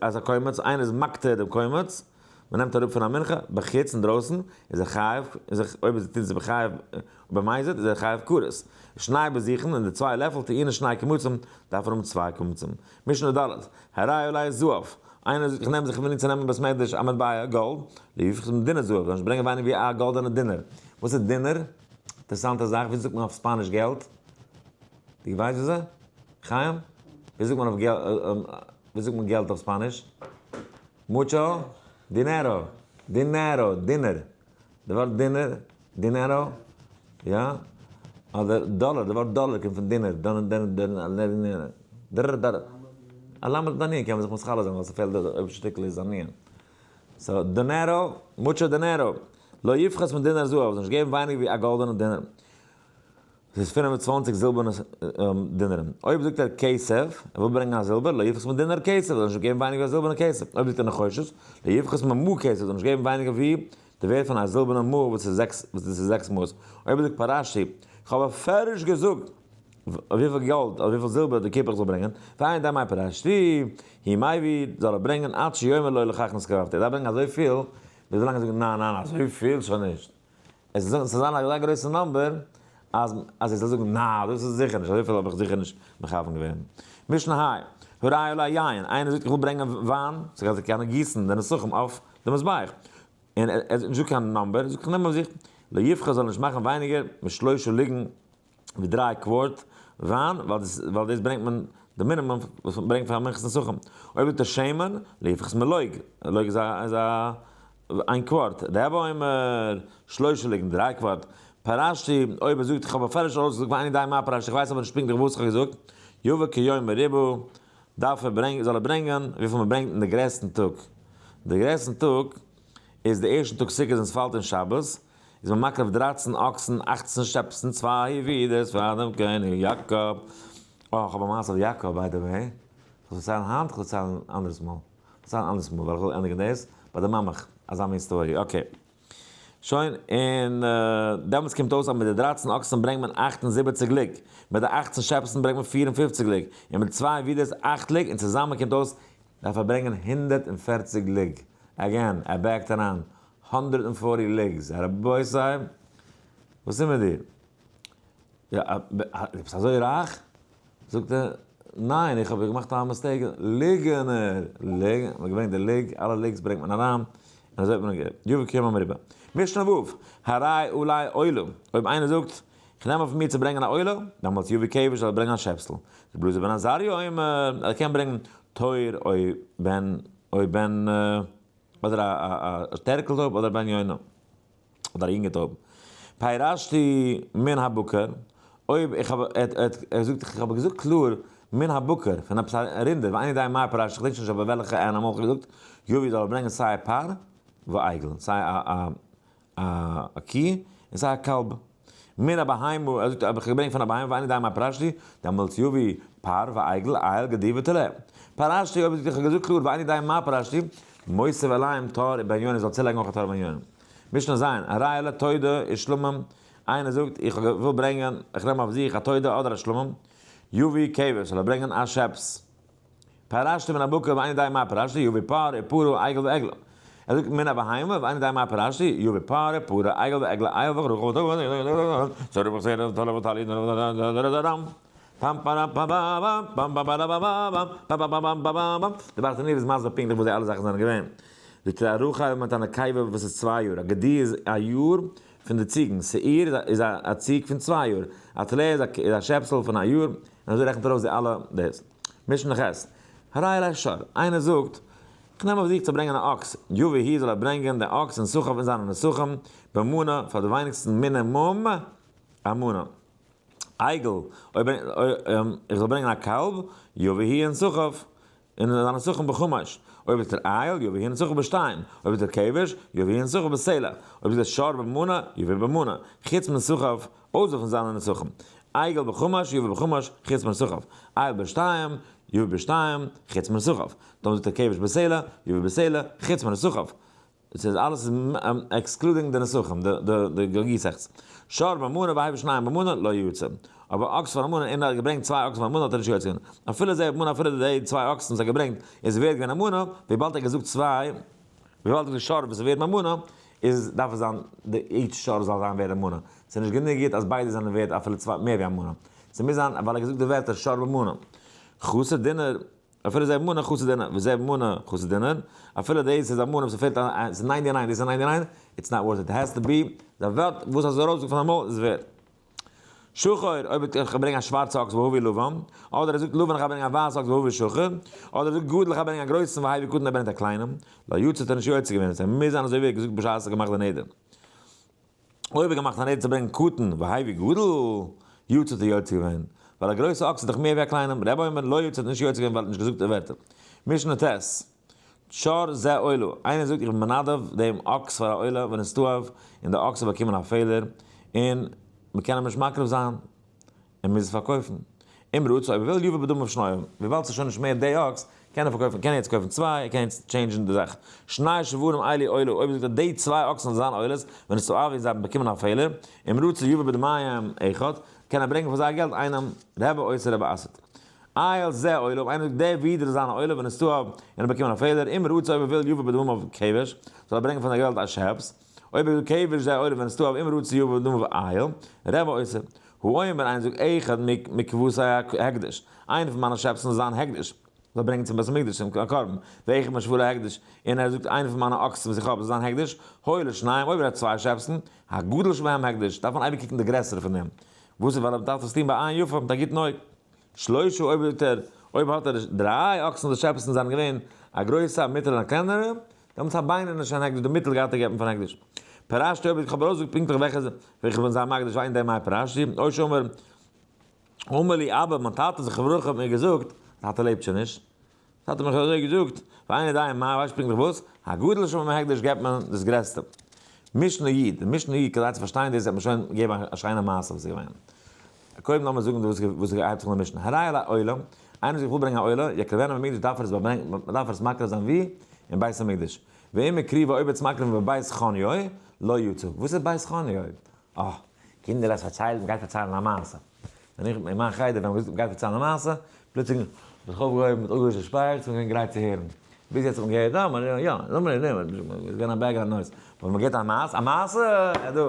[SPEAKER 1] את הקומץ, איינער איז מקטיר דעם קומץ, מען נעמט אראפ פון א מנחה, בחוץ אינדרויסן, איז ער חייב, איז ער, אויב ער טוט עס בחייב, במזיד, איז ער חייב כרת. שני בזיכין, און די צוויי לעפל טעונין שני קמצים, דארף ער האבן צוויי קמצים. משנה ד', הרי עלי זהב, איינער זאגט איך נעם זיך ווען צו נעמען בית מדרש א מטבע גאלד, לא יפחות מדינר זהב, זאל נישט ברענגען ווייניגער ווי א גאלדענע דינר. וואס איז דינר? אינטערעסאנטע זאך, ווי זאגט מען אויף ספאניש געלט? דו ווייסט וויאזוי? חיים? ווי זאגט מען אויף געלט, ווי זאגט מען געלט אויף ספאניש? mucho dinero, dinero, דינער. די ווארט דינער, dinero, יא? אדער דאלער, די ווארט דאלער קומט פון דינער, דאנער דענער דענער דער דער. א למד דנין קען מען זיך מתחלף זיין ווייל ס'פעלט די אויבערשטע שטיקל איז א נון. so dinero, mucho dinero. לא יפחות מדינר זהב, זאל נישט געבן ווייניגער ווי א גאלדענע דינער. דאס איז 25 זילבערנע דינערן. אויב זאגט ער כסף, ער וויל ברענגען א זילבער, לא יפחות מדינר כסף, זאל נישט געבן ווייניגער ווי א זילבערנע כסף. אויב זאגט ער נחושת, לא יפחות ממאה כסף, זאל נישט געבן ווייניגער ווי די ווערד פון א זילבערנע מאה וואס איז זעקס, וואס דאס איז זעקס מאות. אויב ער זאגט פרשתי, איך האב בפירוש געזאגט וויפיל גאלד אדער וויפיל זילבער די קופח זאל ברענגען, ואין יודע מאי פרשתי, הוא מביא, זאל ער ברענגען עד שיאמר לו לכך נתכוונתי. ער דארף ברענגען אזויפיל, ביז ווילאנג ער זאגט ניין ניין אזויפיל שוין נישט. עס זאל זיין אזא גרויסע number אז אז ער זאל זאגן נא דאס איז זיכער נישט אזויפיל האב איך זיכער נישט מכוון געווען. משנה ה', הרי עלי יין, איינער זאגט איך וויל ברענגען וויין, ס'גייט זיך קענען גיסן די נסכים אויף די מזבח, און ער זאגט נישט דא קיין number, זאגט איך נעם אויף זיך, לא יפחות זאל נישט מאכן ווייניגער משלושה לוגין ווי דריי quart וויין, ווייל דאס ווייל דאס ברענגט מען די מינימום וואס מען ברענגט פאר מנחת נסכים. אויב זאגט ער שמן, לא יפחות מלוג, לוג איז א איז א איין quart, רבי אומר, שלושה לוגין דריי quart, פרשתי, אויב ער זאגט איך האב בפירוש ארויסגעזאגט ואיני יודע מה פרשתי, איך ווייס אבער נישט פונקטליך וואס איך האב געזאגט, יביא כיום ריבו, דארף ער ברענגען, זאל ער ברענגען וויפיל מען ברענגט אין די גרעסטן טאג. די גרעסטן טאג איז די ערשטן טאג סוכות און ס'פאלט אין שבת, איז מען מקריב 13 אקסן, 18 שעפסן, צוויי ווידערס פאר דעם קעניג יאקאב. אה, איך האב א מעשה אויף יאקאב by the way. איך זאל ציילן היינט? איך זאל ציילן אנדערס מאל. איך זאל ציילן אנדערס מאל, ווייל איך וויל ענדיגן דאס ביי די מאמעך. אזא מין story. Okay. שוין, און דעמאלטס קומט אויס אז מיט די 13 אקסן ברענגט מען 78 לוג, מיט די 18 שעפסן ברענגט מען 54 לוג, און מיט צוויי ווידערס 8 לוג, און צוזאמען קומט אויס דארף ער ברענגען 140 לוג. Again, ער בעקט אריין 140 לוגס. רבותי, וואס איז מיט דיר? יא, דו ביסט אזוי רייך? זאגט ער, ניין, איך האב געמאכט א mistake, ליגענער, ליגענער, מ'האט געברענגט די לוג, אלע לוגס ברענגט מען אריין, און אזוי האט מען גערעדט. יביא כיום המרובה. משנה ו', הרי עלי עולה, אויב איינער זאגט, איך נעם אויף מיר צו ברענגען א עולה, דעמאלטס יביא כבש זאל ער ברענגען א שעפסל. רבי אלעזר בן עזריה אומר, ער קען ברענגען תור או בן, או בן, אדער א טערקל טויב אדער בן יונה. אדער א יונגע טויב. פירשתי מן הבקר, אויב איך האב, ער זאגט איך האב געזאגט קלאר מן הבקר, פון עפעס א רינדער, ואיני יודע מה פירשתי, איך געדענק שוין נישט אבער וועלכע animal איך האב געזאגט, יביא זאל ער ברענגען סיי פר ועגל, סיי א קי און סיי א קאלב. מן הבהמה, ער זאגט האב איך געברענגט פון א בהמה ואיני יודע מה פירשתי, דעמאלטס יביא פר ועגל, איל גדי וטלה. פירשתי, אויב ער זאגט איך האב געזאגט קלאר ואיני יודע מה פירשתי, מוסיף עליהם תור ובן יונה זאל צולייגן אויך א תור ובן יונה. משנה ז', הרי עלי תודה ושלמים, איינער זאגט איך וויל ברענגען, איך נעם אויף זיך א תודה אדער א שלמים, יביא כבש, זאל ער ברענגען א שעפס. פירשתי מן הבקר ואיני יודע מה פירשתי, יביא פר ופרה עגל ועגלה. ער זאגט מן הבהמה ואיני יודע מה פירשתי, יביא פר ופרה עגל ועגלה איל ורחל די ברטנורא איז מסביר פונקטליך וואס די אלע זאכן זענען געווען. זאגט ער א רחל מיט א נקבה וואס איז צוויי יאר, א גדי איז א יאר פון די ציגן, שעיר איז א ציג פון צוויי יאר, א טלה איז א שעפסל פון א יאר, און אזוי רעכנט ער אויס די אלע דאס. משנה ח', הרי עלי שור, איינער זאגט, איך נעם אויף זיך צו ברענגען א אקס, יביא הוא זאל ער ברענגען די אקס ונתחיו און זיינע נסכים, במנה, פאר די ווייניגסטן מינימום א מנה. עגל, אויב איך זאל ברענגען א קאלב, יביא הוא ונתחיו, און זיינע נסכים בחמש. אויב איז דער איל, יביא הנצחו בשתיים, אויב איז דער כבש, יביא הנצחו בסלע, אויב איז דער שור במנה, יביא במנה, חוץ מנצחיו, אויסער פון זיינע נצחים. עגל בחמש, יביא בחמש, חוץ מנצחיו. איל בשתיים, יביא בשתיים, חוץ מנצחיו. דאן זאגט ער כבש בסלע, יביא בסלע, חוץ מנצחיו. דאס איז אלעס excluding די נסכים, די געגיסעכטס. שור במנה והביא שניים במנה לא יצא. אבער אקס פאר א מנה, און ער האט געברענגט צוויי אקסן פאר א מנה האט ער נישט יוצא געווען. אפילו זה מנה אפילו די צוויי אקסן וואס ער האט געברענגט איז ווערט געווען א מנה, וויבאלד ער האט געזאגט צוויי, וויבאלד ער האט געזאגט שור וואס איז ווערט במנה, איז דארף עס זיין די each שור זאל זיין ווערט א מנה. ס'איז נישט גענוג גוט אז ביידע זענען ווערט אפילו צוויי מער ווי א מנה. ס'מוז זיין ווייל ער האט געזאגט די ווערטער שור במנה. חסר דינר. אפילו זה מנה חסר דינר, וזה מנה חסר דינר, אפילו דאס איז א מנה וואס ס'פעלט א, ס'איז ninety nine, דאס איז ninety nine, it's not worth it, has to be, די ווערט וואס האסט ארויסגעזאגט פון דיין מויל איז ווערט. שחור, אויב איך ברענג א שווארצע אקס והביא לבן, אדער ער זאגט לבן איך ברענג א ווייסע אקס והביא שחור, אדער ער זאגט גדול איך ברענג א גרויסן והביא קטן ער ברענגט א קליינעם, לא יצא האט ער נישט יוצא געווען, עס מוז זיין אזוי ווי ער האט געזאגט בשעת ער האט געמאכט די נדר. אויב האט געמאכט א נדר צו ברענגען קטן והביא גדול, יצא האט ער יוצא געווען, ווייל א גרויסע אקס איז דאך מער ווי א קליינעם, רבי אומר לא יצא האט נישט יוצא געווען ווייל ער האט נישט געזאגט די ווערטער. משנה ט', שור זה עולה, איינער זאגט איך בין מנדב דעם אקס פאר א עולה ונתעוה, און די אקס האט באקומען א פעלער, און מ'קען אים נישט מקריב זיין, ער מוז עס פארקויפן. אם רצה אויב ער וויל יביא בדמיו שניים, וויבאלד ס'איז שוין נישט מער די אקס, קען ער פארקויפן, קען ער יעצט קויפן צוויי, ער קען יעצט change ן די זאך. שני שוורים אלו עולה, אויב זאגט ער די צוויי אקסן זאלן זיין עולות, ונתעוו זיי האבן באקומען א פעלער, אם רצה יביא בדמיהם אחד, קען ער ברענגען פאר זייער געלט איינעם, רבי אוסר רבי אסר'ט. איל זה עולה, אויב איינער זאגט דער ווידער זאל זיין א עולה ונתעוה און ער האט באקומען א פעלער, אם רצה אויב ער וויל יביא בדמיו כבש, זאל ער ברענגען פון זיין געלט א שעפס, אויב ער זאגט כבש זה עולה ונתעוה אם רצה יביא בדמיו איל, רבי אוסר. הוא אומר איינער זאגט אחד מכבשי הקדש, איינער פון מיינע שעפסן זאל זיין הקדש, זאל ברענגען צום בית המקדש צום קרבן, ואחד משוורי הקדש, און ער זאגט איינער פון מיינע אקסן וואס איך האב זאל זיין הקדש, הואיל לשניים, אויב ער האט צוויי שעפסן, הגדול שבהם הקדש, דארף מען אייביג קוקן די גרעסערע פון דעם, וואס איז ווייל ער דארף עס טון בעין יפה מיט א גוטן אויג. שלושה אויב זאגט ער, אויב האט ער דריי אקסן די שעפסן זענען געווען א גרויסע א מיטעלע און א קלענערע, דעמאלטס הבינוני שהן הקדש, די מיטל גייט ער געבן פארן הקדש. פירשתי אויב איך האב ארויסגעזאגט פונקטליך וועלכע וועלכע פון זיי מקדיש ואין יודע מאי פירשתי, או שאמר אמר לי אבא, מיין טאטע זכרונו לברכה האט מיר געזאגט, טאטע לעבט שוין נישט, טאטע האט מיך אזוי געזאגט, ואין יודע מאי, ווייסט פונקטליך וואס, הגדול שבהם הקדש געבט מען דאס גרעסטע. משנה י, די משנה י, כדי צו פארשטיין דאס וועט מען שוין געבן א שיינע מעשה וואס איז געווען. קודם לאמיר זאגן וואס וואס הייבט זיך אן די משנה. הרי על העולה, איינער זאגט איך וויל ברענגען א עולה, יקריבנה במקדש דארף ער עס באברענגען, דארף ער עס מקריב זיין ווי? אין בית המקדש. ואם הקריבה אויב ער האט עס מקריב געווען בבית חניו, לא יצא. וואס איז בית חניו? אה, קינדער עס פארציילט, מ'גייט פארציילן א מעשה. ווען איך אין מיין חדר ווען מ'האט געזאגט מ'גייט פארציילן א מעשה, פלוצלינג האט זיך אויפגעהויבן מ'האט אפגעווישט די שפייעכץ און געווען גרייט צו הערן. ביז יעצט האט מען געהערט, אה, מ'האט יא, לאמיר הערן, איז געווען א background noise. אבער מ'געבט א מעשה, א מעשה! איז דא.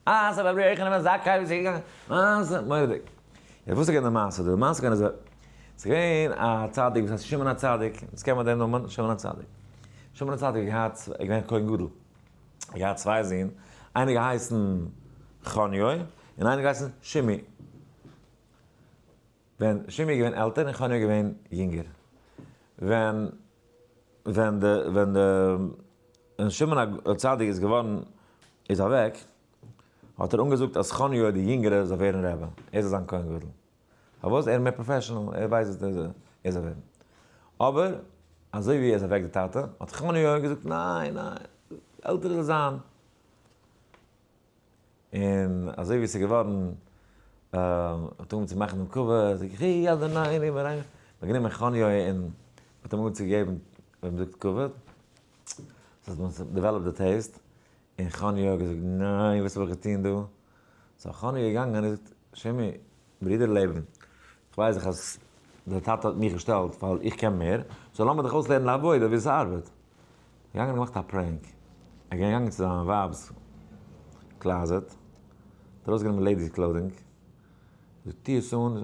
[SPEAKER 1] אה, ס'איז רבי יוחנן בן זכאי וואס איז געגאנגען, מעשה, מורא'דיג. יעצט וואס איז געווען די מעשה דא? די מעשה איז געווען אזוי, ס'איז געווען א צדיק וואס הייסט שמעון הצדיק, אונז קען מען דעם נאמען, שמעון הצדיק. שמעון הצדיק האט געהאט, ער איז געווען כהן גדול, ער האט געהאט צוויי זין, איינער געהייסן חניו, און איינער געהייסן שמעי. ווען שמעי איז געווען עלטער און חניו איז געווען יונגער. ווען ווען די ווען די ווען שמעון הצדיק איז געווארן איז אוועק, האט ער אנגעזאגט אז חניו די יונגערע זאל ווערן רבי, ער זאל זיין כהן גדול. פארוואס? ער איז מער professional, ער ווייסט וואס ער זאל ווערן. אבער אזוי ווי ער איז אוועק די טאטע, האט חניו געזאגט ניין ניין, עלטערע זאל זיין. און אזוי ווי עס איז געווארן, האט אנגעהויבן צו מאכן דעם קבר, זאג איך, הי אדוני אני מרעיך, מ'האט גענומען חניו און מ'האט אים אנגעהויבן צו געבן, ווי מ'זאגט כבוד, ס'האט מען developed די taste, און חניו האט געזאגט, ניין, וואס האב איך געטון דא? so חניו איז געגאנגען און געזאגט, שמעי, ברודער לעבן, איך ווייס דאך אז דער טאטע האט מיך געשטעלט ווייל איך קען מער, so לאמיר דיך אויסלערנען די עבודה ווי עס ארבעט. געגאנגען און געמאכט א prank, ער איז געגאנגען צו זיין ווייב'ס closet, האט ארויסגענומען ladies clothing, זאגט טו עס אן,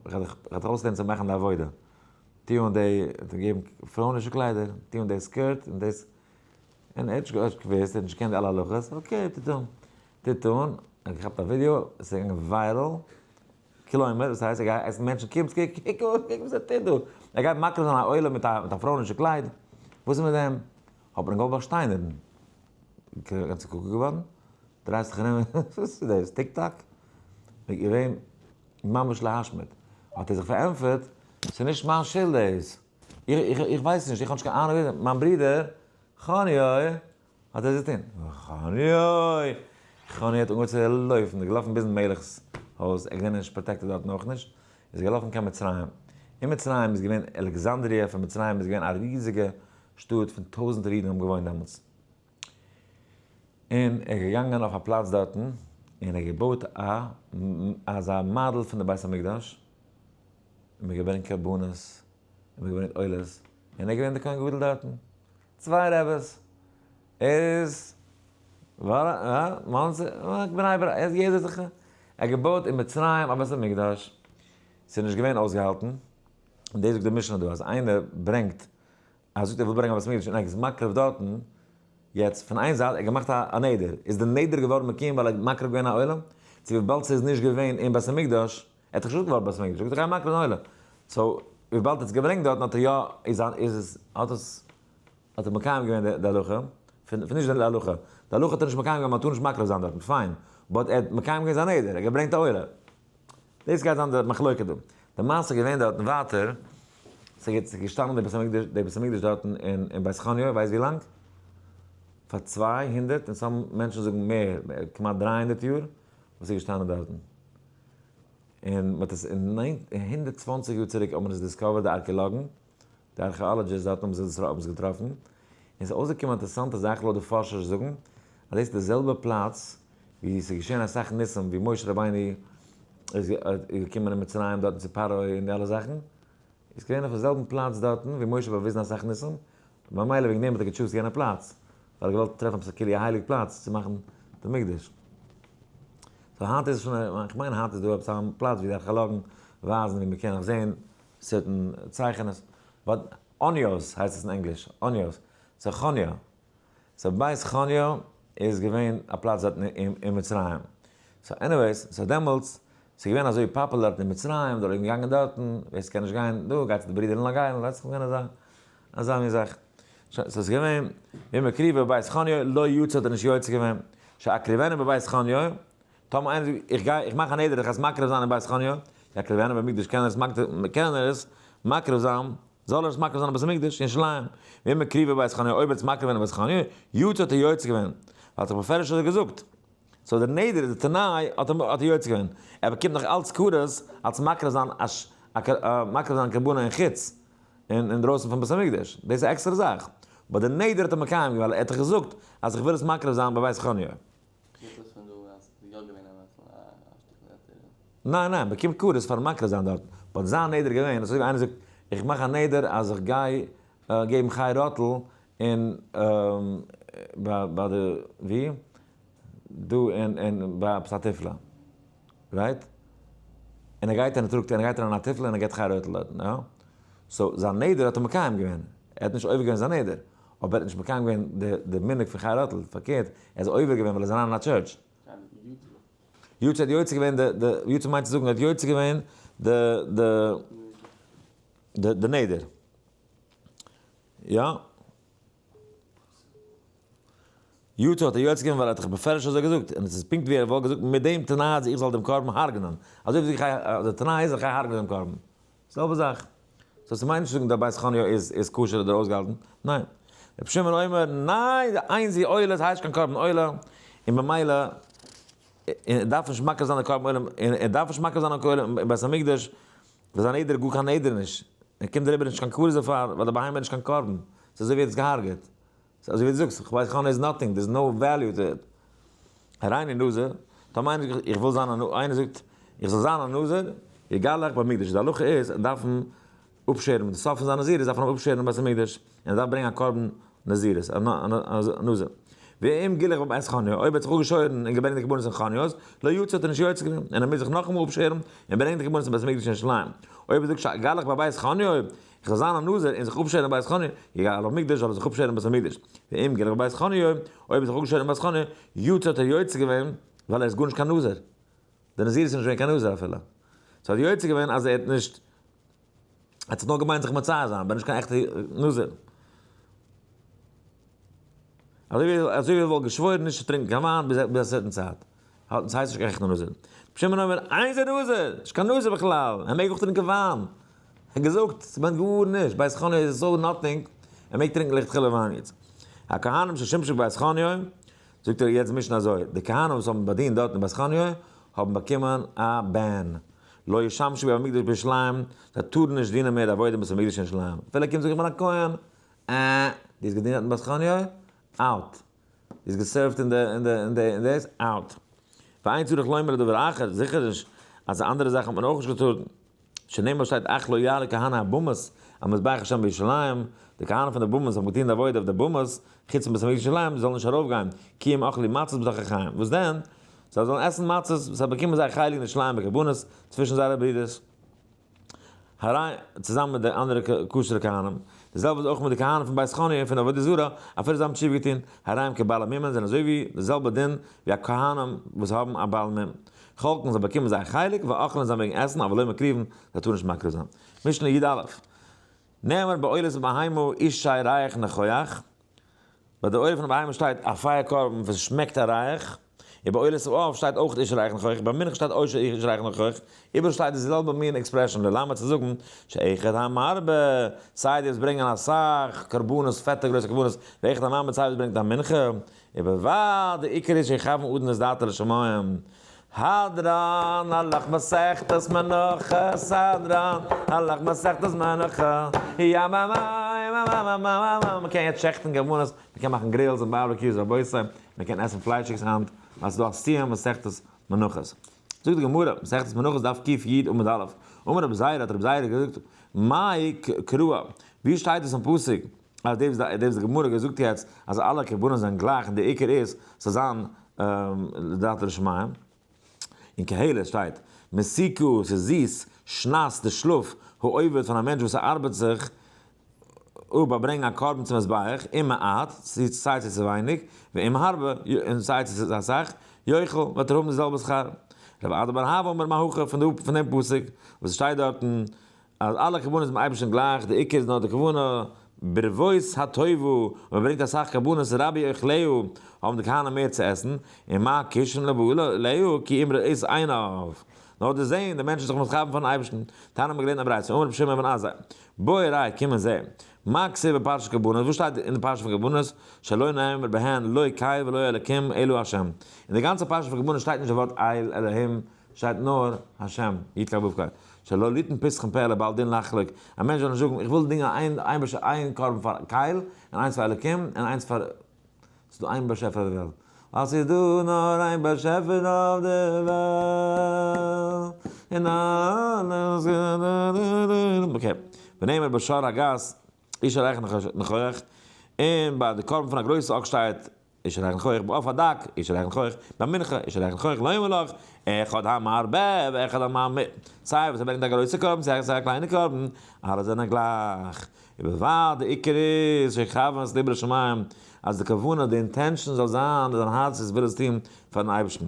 [SPEAKER 1] איך גיי דיך אויסלערנען צו מאכן די עבודה, טו אן די, האט אים געגעבן פרויענישע קליידער, טו אן די skirt און דאס, און ער האט נישט געוואוסט, ער האט נישט געקענט די אלע הלכות, okay טוט אן, טוט אן, ער האט געכאפט א ווידיאו, עס איז געגאנגען viral, כלומר, דאס הייסט ער גייט הייסן מענטשן קומטס קוק קוק קוק וואס ער טוט דא, ער גייט מקריב זיין א עולה מיט א מיט א פרויענישע קלייד, וואס איז מיט דעם? האט מען אים געוואלט באשטיינערן, גאנץ קוקו געווארן, דרייסט זיך ארום, וואס איז דאס TikTok? געווען ממש להשמיד, האט ער זיך פארענטפערט, ס'איז נישט מיין שולד דאס. איך ווייס נישט, איך האב נישט קיין אהנונג, מיין ברודער חניוי האט עס געטון. חניוי! חניוי האט אנגעהויבן צו לויפן, איז געלאפן ביזן מלך'ס הויז, ער איז געווען נישט protected דארטן אויך נישט, איז געלאפן קיין מצרים. אין מצרים איז געווען אלכסנדריה פון מצרים איז געווען א ריזיגע שטאט פון טויזענטער אידן האבן געוואוינט דעמאלטס. און ער איז געגאנגען אויף א פלאץ דארטן און ער האט געבויט א אזא מאדעל פון די בית המקדש, און מען האט געברענגט קרבנות, און מען האט געברענגט עולות, און ער איז געווען די כהן גדול דארטן. צוויי רעבעס, ער איז מאנסי, בני ברק, ער איז יעדער זיך, ער האט געבויט אין מצרים א בית המקדש, ס'איז נישט געווען אויסגעהאלטן, און דאס זאגט די משנה דא אז איינער ברענגט, ער זאגט ער וויל ברענגען א בית המקדש און ער איז מקריב דארטן, יעצט פון איין זייט ער האט געמאכט א נדר, איז די נדר געווארן מקוים ווייל ער האט מקריב געווען א עולה? צו וויבאלד ס'איז נישט געווען אין בית המקדש, ער האט דאך נישט געוואלט בית המקדש, ער האט געזאגט איך גיי מקריב זיין עולה, so וויבאלד ער האט עס געברענגט דארטן האט ער יא, איז איז עס האט עס האט ער מקיים געווען די הלכה, פון נישט די הלכה, די הלכה האט ער נישט מקיים געווען מען טאר נישט מקריב זיין דארטן, פיין, but ער האט מקיים געווען זיין נדר, ער האט געברענגט א עולה. דאס גייט זיין די מחלוקה דא. די מעשה איז געווען דארטן ווייטער, ס'איז געשטאנען די בית המקדש, די בית המקדש דארטן אין בית חניו, ווייסט ווי לאנג? פאר 200, און some מענטשן זאגן מער, כמעט 300 יאר, וואס איז געשטאנען דארטן. און מ'האט עס אין 120 יאר צוריק האט מען עס discovered די ארכעאלאגן, די archaeologists דארטן האבן זיי האבן עס געטראפן, און ס'איז אויסגעקומען א אינטערעסאנטע זאך לויט די פארשער זאגן, אז דאס איז די זעלבע פלאץ ווי ס'איז געשען אסאך ניסים ווי משה רבינו איז געקומען אין מצרים דארטן צו פרעה און די אלע זאכן, איז געווען אויפן זעלבן פלאץ דארטן ווי משה האט באוויזן אסאך ניסים, ממילא וועגן דעם האט ער גע choose ט יענע פלאץ, ווייל ער האט געוואלט טרעפן עפעס א כאילו א הייליג פלאץ צו מאכן די מקדש. so היינט איז שוין, איך מיין היינט איז דא עפעס א פלאץ ווי די ארכעאלאגן ווייזן ווי מ'קען נאך זען certain צייכענעס, but אניוס הייסט עס אין ענגליש, אניוס, so חניה, so בית חניה איז געווען א פלאץ דארט אין מצרים, so anyways, so דעמאלטס, ס'איז געווען אזוי פאפולער דארט אין מצרים, דארט איז מען געגאנגען דארטן, ווער ס'קען נישט גיין דא, גייט צו די ברידער אין לאנג איילענד, ווייס איך געווען אזא, אזא מין זאך. so ס'איז געווען, ואם הקריבו בבית חניו, לא יצא האט ער נישט יוצא געווען, שיקריבנו בבית חניו, טאמער איינער זאגט איך גיי, איך מאך א נדר איך גיי עס מקריב זיין אין בית חניו, יקריבנו במקדש קען ער עס קען ער עס מקריב זיין, זאל ער עס מקריב זיין אין בית המקדש, ירושלים, ואם הקריבו בבית חניו, אויב ער האט עס מקריב געווען אין בית חניו, יצא האט ער יוצא געווען, ווייל האט זיך בפירוש אזוי געזאגט. so דער נדר, דער תנאי, האט ער האט ער יוצא געווען. ער באקומט נאך אלץ כרת אלס מקריב זיין א מקריב זיין קרבנות אין חוץ, אין אינדרויסן פון בית המקדש. דאס איז א עקסטערע זאך. but דער נדר האט ער מקיים געווען, ווייל ער האט דאך געזאגט אז איך וויל עס מקריב זיין בבית חניו.
[SPEAKER 2] קומט אויס פון דא אז ס'איז יא געווען א שטיקל היתר.
[SPEAKER 1] ניין ניין, באקומט כרת פארן מקריב זיין דארט. but זיין נדר איז געווען, אזוי ווי איינער זאגט, איך מאך א נדר אז איך גיי געבן חי רוטל אין ביי די ווי? דא אין אין ביי עפעס א תיפלה. right? און ער גייט און ער טראגט און ער גייט אריין אין א תיפלה און ער געבט חי רוטל דארטן, יא? so זיין נדר האט ער מקיים געווען. ער האט נישט עובר געווען זיין נדר. אבער ער האט נישט מקיים געווען די די מנהג פון חי רוטל. פארקערט, ער איז עובר געווען ווייל ער איז אריין אין א church. יוצא האט יוצא געווען די די יוצא מיינט צו זאגן ער האט יוצא געווען די די די די נדר. יא. יוצא האט ער יוצא געווען ווייל ער האט דאך בפירוש אזוי געזאגט, און עס איז פונקט ווי ער וואלט געזאגט מיט דעם תנאי אז איך זאל דעם קרבן הרג'נען, אזוי ווי איך גיי, די תנאי איז איך גיי הרג'נען דעם קרבן. זעלבע זאך. so ס'מיינט נישט צו זאגן דער בית חניו איז איז כשר אדער אויסגעהאלטן, ניין. רבי שמעון אומר, ניין, די אין זו עולה, עס הייסט נישט קיין קרבן עולה, און במילא ער דארף נישט מקריב זיין די קרבן עולה, און ער דארף נישט מקריב זיין א קרבן אין בית המקדש, ווייל זיין נדר איז גאר קיין נדר נישט, ער קומט דעריבער נישט קיין כרת דערפאר, ווייל די בהמה איז נישט קיין קרבן, ס'איז אזוי ווי ער האט עס געהארגעט. ס'איז אזוי ווי דו זאגסט, כ'ווייס חנה איז nothing, there is no value to it. הריני נזיר, טאמער איינער זאגט איך וויל זיין א איינער זאגט איך זאל זיין א נזיר, יגלח במקדש, די הלכה איז ער דארף אפשערן מיט די סוף פון זיין נזירות דארף ער אפשערן אין בית המקדש, און ער דארף ברענגען א קרבן נזירות, א נזיר. ואם גילח בבית חניו, אויב ער האט זיך אפגעשוירן און געברענגט די קרבנות אין חניו, לא יצא האט ער נישט יוצא געווען, און ער מוז זיך נאכאמאל אפשערן און ברענגען די קרבנות אין בית המקדש אין ירושלים. אויב ער זאגט שאגלח בבית חניו, איך זאל זיין א נזיר און זיך אפשערן אין בית חניו, יגלח במקדש זאל ער זיך אפשערן אין בית המקדש. ואם גילח בבית חניו, אויב ער האט זיך אפגעשוירן אין בית חניו, יצא האט ער יוצא געווען, ווייל ער איז גארנישט קיין נזיר. די נזירות איז נישט געווען קיין נזיר אפילו. so האט יוצא געווען אז ער האט נישט, ער האט זיך נאר געמיינט זיך מצער זיין, אבער נישט קיין עכטע נזיר. אזוי ווי אזוי ווי ער וואלט געשוואוירן נישט צו טרינקען קיין וויין ביז ביז א certain צייט. האלטן ס'הייסט נישט קיין עכטע נזיר. רבי שמעון אומר, אין זה נזיר! נישט קיין נזיר בכלל! ער מעג אויך טרינקען וויין! האט געזאגט, ס'מיינט גארנישט, בית חניו איז so nothing, ער מעג טרינקען לכתחילה וויין יעצט. הכהנים ששימשו בבית חניו, זאגט ער יעצט משנה אזוי, די כהנים וואס האבן באדינט דארט אין בית חניו, האבן באקומען א ban. לא ישמשו במקדש בירושלים, זיי טארן נישט דינען מער די עבודה אין בית המקדש אין ירושלים. אפילו ער קומט זאגן איך בין א כהן, אה, דו האסט געדינט דארט אין בית חניו? out. דו האסט גע serve ט אין די אין די אין די אין דאס? out. ואין צריך לומר לדבר אחר, זיכער נישט אז אנדערע זאכן האט מען אויך נישט געטארט. שנאמר שטייט אך לא יעלה כהני הבמות על מזבח השם בירושלים, די כהנים פון די במות האבן געטון די עבודה אויף די במות, חוץ פון בית המקדש ירושלים, זיי זאלן נישט ארויפגיין, כי אם אכלו מצות בתוך אחיהם, וואס דען? זיי זאלן עסן מצות, זיי באקומען זייער חלק אין ירושלים בקרבנות, צווישן זייערע ברידערס. הרי, צוזאמען מיט די אנדערע כשר'ע כהנים. די זעלבע איז אויך מיט די כהנים פון בית חניה און פון עבודה זרה, אפילו זיי האבן תשובה געטון, הרי הם כבעלי מומין, זענען אזוי ווי די זעלבע דין ווי א כהנים וואס האבן א בעל מום. חולקין זיי באקומען זייער חלק, ואוכלין זיי מעגן עסן, אבל לא מקריבין, זיי טארן נישט מקריב זיין. משנה י א. נאמר בעולת בהמה אשי ריח ניחוח, ביי די עולה פון די בהמה שטייט א פייער קרבן וואס שמעקט א ריח, און ביי עולת העוף שטייט אויך אשה ריח ניחוח, ביי מנחה שטייט אויך אשה ריח ניחוח, איבעראל שטייט די זעלבע מין expression, ללמד צו זאגן שאחד המרבה, סיי די וואס ברענגען אסאך קרבנות, פעטע גרויסע קרבנות, ואחד הממעיט סיי וואס ברענגט א מנחה, ובלבד די עיקר איז שיכוון אדם את דעתו לשמים. הדרן עלך מסכת מנחות, הדרן עלך מסכת מנחות, יא מ מ מ מ מ מ מ מ'קען יעצט שעכטן קרבנות, מ'קען מאכן grills און barbecues רבותי, מ'קען עסן פליישיגס היינט, ווייל ס'איז דא א סיום מסכת מנחות. זאגט די גמרא, מסכת מנחות דף קי עמוד א', אמר רבי זירא האט רבי זירא געזאגט, מאי קרא, ווי שטייט דאס אין פסוק אז דאס וואס די גמרא געזאגט יעצט אז אלע קרבנות זענען גלייך און די עיקר איז ס'זאל זיין לדעת לשמים, אין קהלת שטייט, מתוקה ס'איז זיס, שנת די שלאף, העובד פון א מענטש וואס ארבעט זיך אפ ביי ברענגען א קרבן צום מזבח, אם מעט, סיי ס'איז צו ווייניג, ואם הרבה, און סיי ס'איז אסאך, יאכל, וועט ער האבן די זעלבע שכר. רב אדא בר אהבה אמר מהכא פון דעם פסוק וואס שטייט דארטן, אז אלע קרבנות איז ביים אייבערשטן גלייך, די עיקר איז נאר די כוונה, ברבות הטובה, און מען ברענגט אסאך קרבנות רבי אוכליה, האבן די כהנים מער צו עסן, און מה קשרן לבעליה כי אם ראות עיניו, נאר די זען, די מענטש איז זיך מתכוון פארן אייבערשטן, תנא האט מען געלערנט א ברייתא, אמר רבי שמעון בן עזאי, בוא וראה, קום און זע, מה כתיב בפרשת קרבנות, וואס שטייט אין די פרשה פון קרבנות, שלא נאמר בהן לא קל ולא אלקים אלא השם, אין די גאנצע פרשה פון קרבנות שטייט נישט די ווארט אל אלהים, שטייט נאר השם, יוד קיי וו קיי, שלא ליתן פתחון פה לבעל דין לחלוק, א מענטש זאל נישט זאגן איך וויל דינגען איין איין באשעפער איין קרבן פאר קל, און איינס פאר אלקים, און איינס פאר, ס'איז דא איין באשעפער אויף די וועלט, ווייל ס'איז דא נאר איין באשעפער אויף די וועלט, און אלעס okay, ונאמר בשור הגס, אשה ריח ניחוח, און ביי די קרבן פון א גרויסע אקס שטייט אשה ריח ניחוח בעוף הדק, אשה ריח ניחוח ביי מנחה, אשה ריח ניחוח לומר לך, אחד המרבה ואחד הממעיט, סיי וואס ער ברענגט א גרויסע קרבן סיי א קליינע קרבן, אלע זענען גלייך, ובלבד די עיקר איז שיכוון את לבו לשמים, אז די כוונה, די intention זאל זיין אז זיין הארץ איז וויל עס טון פארן אייבערשטן.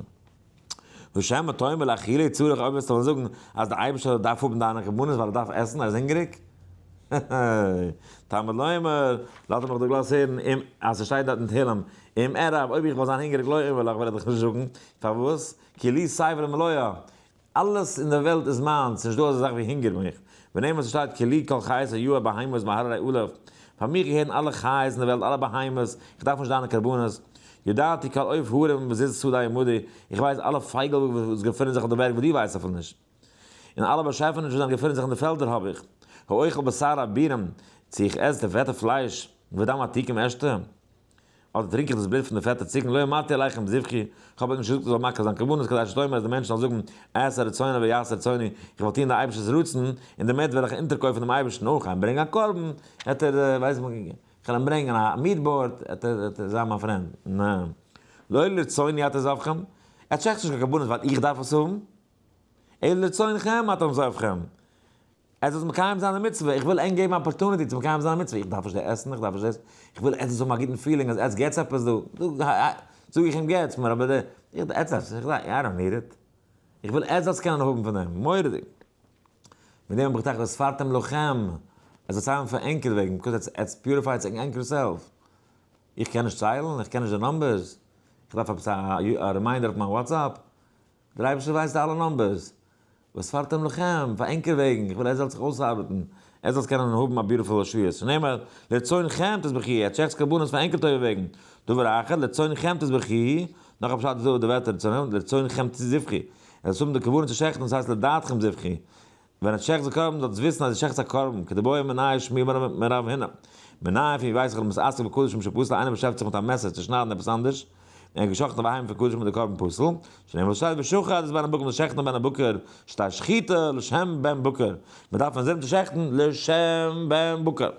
[SPEAKER 1] ושמא תאמר לאכילה צריך אויב וועסטו וועלן זאגן אז די אייבערשטער דארף האבן דיינע קרבנות ווייל ער דארף עסן ער איז הונגעריג. תלמוד לומר, לאזט מיך דא גלאז הערן, אם, אז ס'שטייט דארט אין תהלים, אם ארעב, אויב איך וועל זיין הונגעריג לא אומר לך וועל איך דיך נישט זאגן, פארוואס? כי לי תבל ומלואה, אלעס אין דער וועלט איז מיינס, ס'נישט דא אזא זאך ווי הונגער מיך. ונאמר ס'שטייט כי לי כל חיות היער בהמות מהררי אלף, פאר מיך געהערן אלע חיות אין דער וועלט, אלע בהמות, איך דארף נישט דיינע קרבנות. ידעתי כל עוף הרים וזיז שדה עמדי, איך ווייס אלע פייגל וואס געפינען זיך אויף די בערג וואס דו ווייסט אפילו נישט. און אלע באשעפענישן וואס זענען געפינען זיך אין די פעלדער האב איך. האוכל בשר אבירים, צו איך עס די פעטע פלייש, ודם עתיקים אשתה? אדער טרינק איך דאס בלוט פון די פעטע ציגן, לא אמרתי אליכם זבחי, איך האב אייך נישט געזאגט איך זאל מקריב זיין קרבנות, כדי שתאמר אז די מענטשן זאלן זאגן, אעשה רצונו ויעשה רצוני, איך וועל טון די אייבערשטער'ס רצון, און דערמיט וועל איך אונטערקויפן דעם אייבערשטן אויך, אים ברענגען א קרבן, וועט ער, ווייס איך, איך וועל אים ברענגען א meat board, וועט ער זיין מיין friend. ניין. לא לרצוני אתם זובחים, עטס שעכטס נישט קיין קרבנות ווייל איך דארף עס האבן, אלא לרצונכם אתם זובחים, עטס זאלטס מקיים זיין די מצוה, איך וויל ענק געבן opportunity צו מקיים זיין א מצוה, איך דארף נישט די עסן, איך דארף נישט דאס, איך וויל עטס זאלטס האבן א גוטן feeling אז עטס געטס עפעס דא, זאג איך אים געטס מיר אבער די, איך עטס דארפטס נישט, איך I don't need it, איך וויל עטס זאלטס קענען האבן פון דעם, מורא'דיג. מיט דעם האב איך געטראכט וספרתם לכם, עטס זאלטס ציילן פאר ענקער וועגן, because עטס עטס purify טס ענקער self, איך קען נישט ציילן, איך קען נישט די numbers, איך דארף עפעס א reminder אויף מיין WhatsApp, דער אייבערשטער ווייסט אלע numbers. וספרתם לכם, פאר ענקער וועגן, איך וויל ער זאל זיך אויסארבעטן, ער זאל קענען האבן א beautiful שבועות. שנאמר, לרצונכם תזבחו, ער שעכט קרבנות פאר ענקער טובה וועגן. דבר אחר, לרצונכם תזבחו, נאך א פשט איז דא די ווערטער לרצונכם תזבחו. ער זאל האבן די כוונה צו שעכטן, דאס הייסט לדעתכם זבחו. ווען ער שעכט די קרבן, זאלט עס וויסן אז ער שעכט א קרבן, כדבעי מנין שמואל מרב הונא. מנין פון ווי ווייס איך אז מתעסק בקדשים שפסל איינער באשעפטיגט זיך מיט א מעסער צו שניידן עפעס אנדערש, און ער האט געשאכטן א בהמה פון קדשים מיט די קרבן פסול, שנאמר שטייט ושחט את בן הבקר מ'זאל שעכטן א בן הבקר, שתהא שחיטה לשם בן בקר, מ'דארף אינזין צו שעכטן לשם בן בקר.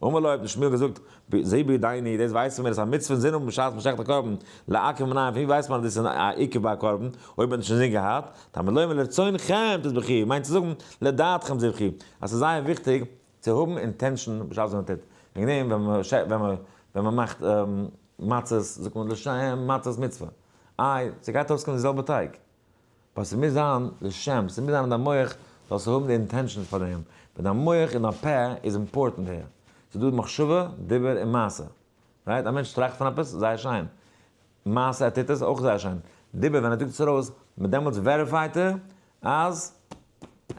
[SPEAKER 1] אמר לו האט אים שמואל געזאגט, זה בידינו, דאס ווייסן מיר, עס איז א מצוה אינזין האבן בשעת מ'שעכט א קרבן, לעכב מנין, פון ווי ווייסט מען אז דאס איז א עיכוב ביי א קרבן, אויב מ'האט נישט אינזין געהאט, תלמוד לומר לרצונכם תזבחו, מיינט צו זאגן לדעתכם זבחו, אז ס'איז זייער וויכטיג צו האבן intention בשעת ווען מ'טוט, וועגן דעם ווען ווען מ'מאכט מצות זאגט מען לשם מצות מצוה, איי ס'גייט אויסקומען די זעלבע טייג, ווייל ס'מוז זיין לשם, ס'מוז זיין אין דיין מח זאלסטו האבן די intentions פאר דעם, ווען דיין מח און דיין פה איז important הער, ס'איז דא מחשבה, דיבור און מעשה, right? א מענטש טראכט פון עפעס, זייער שיין, מעשה ער טוט עס, אויך זייער שיין, דיבור ווען ער זאגט עס ארויס, מיט דעמאלטס verify ט ער אז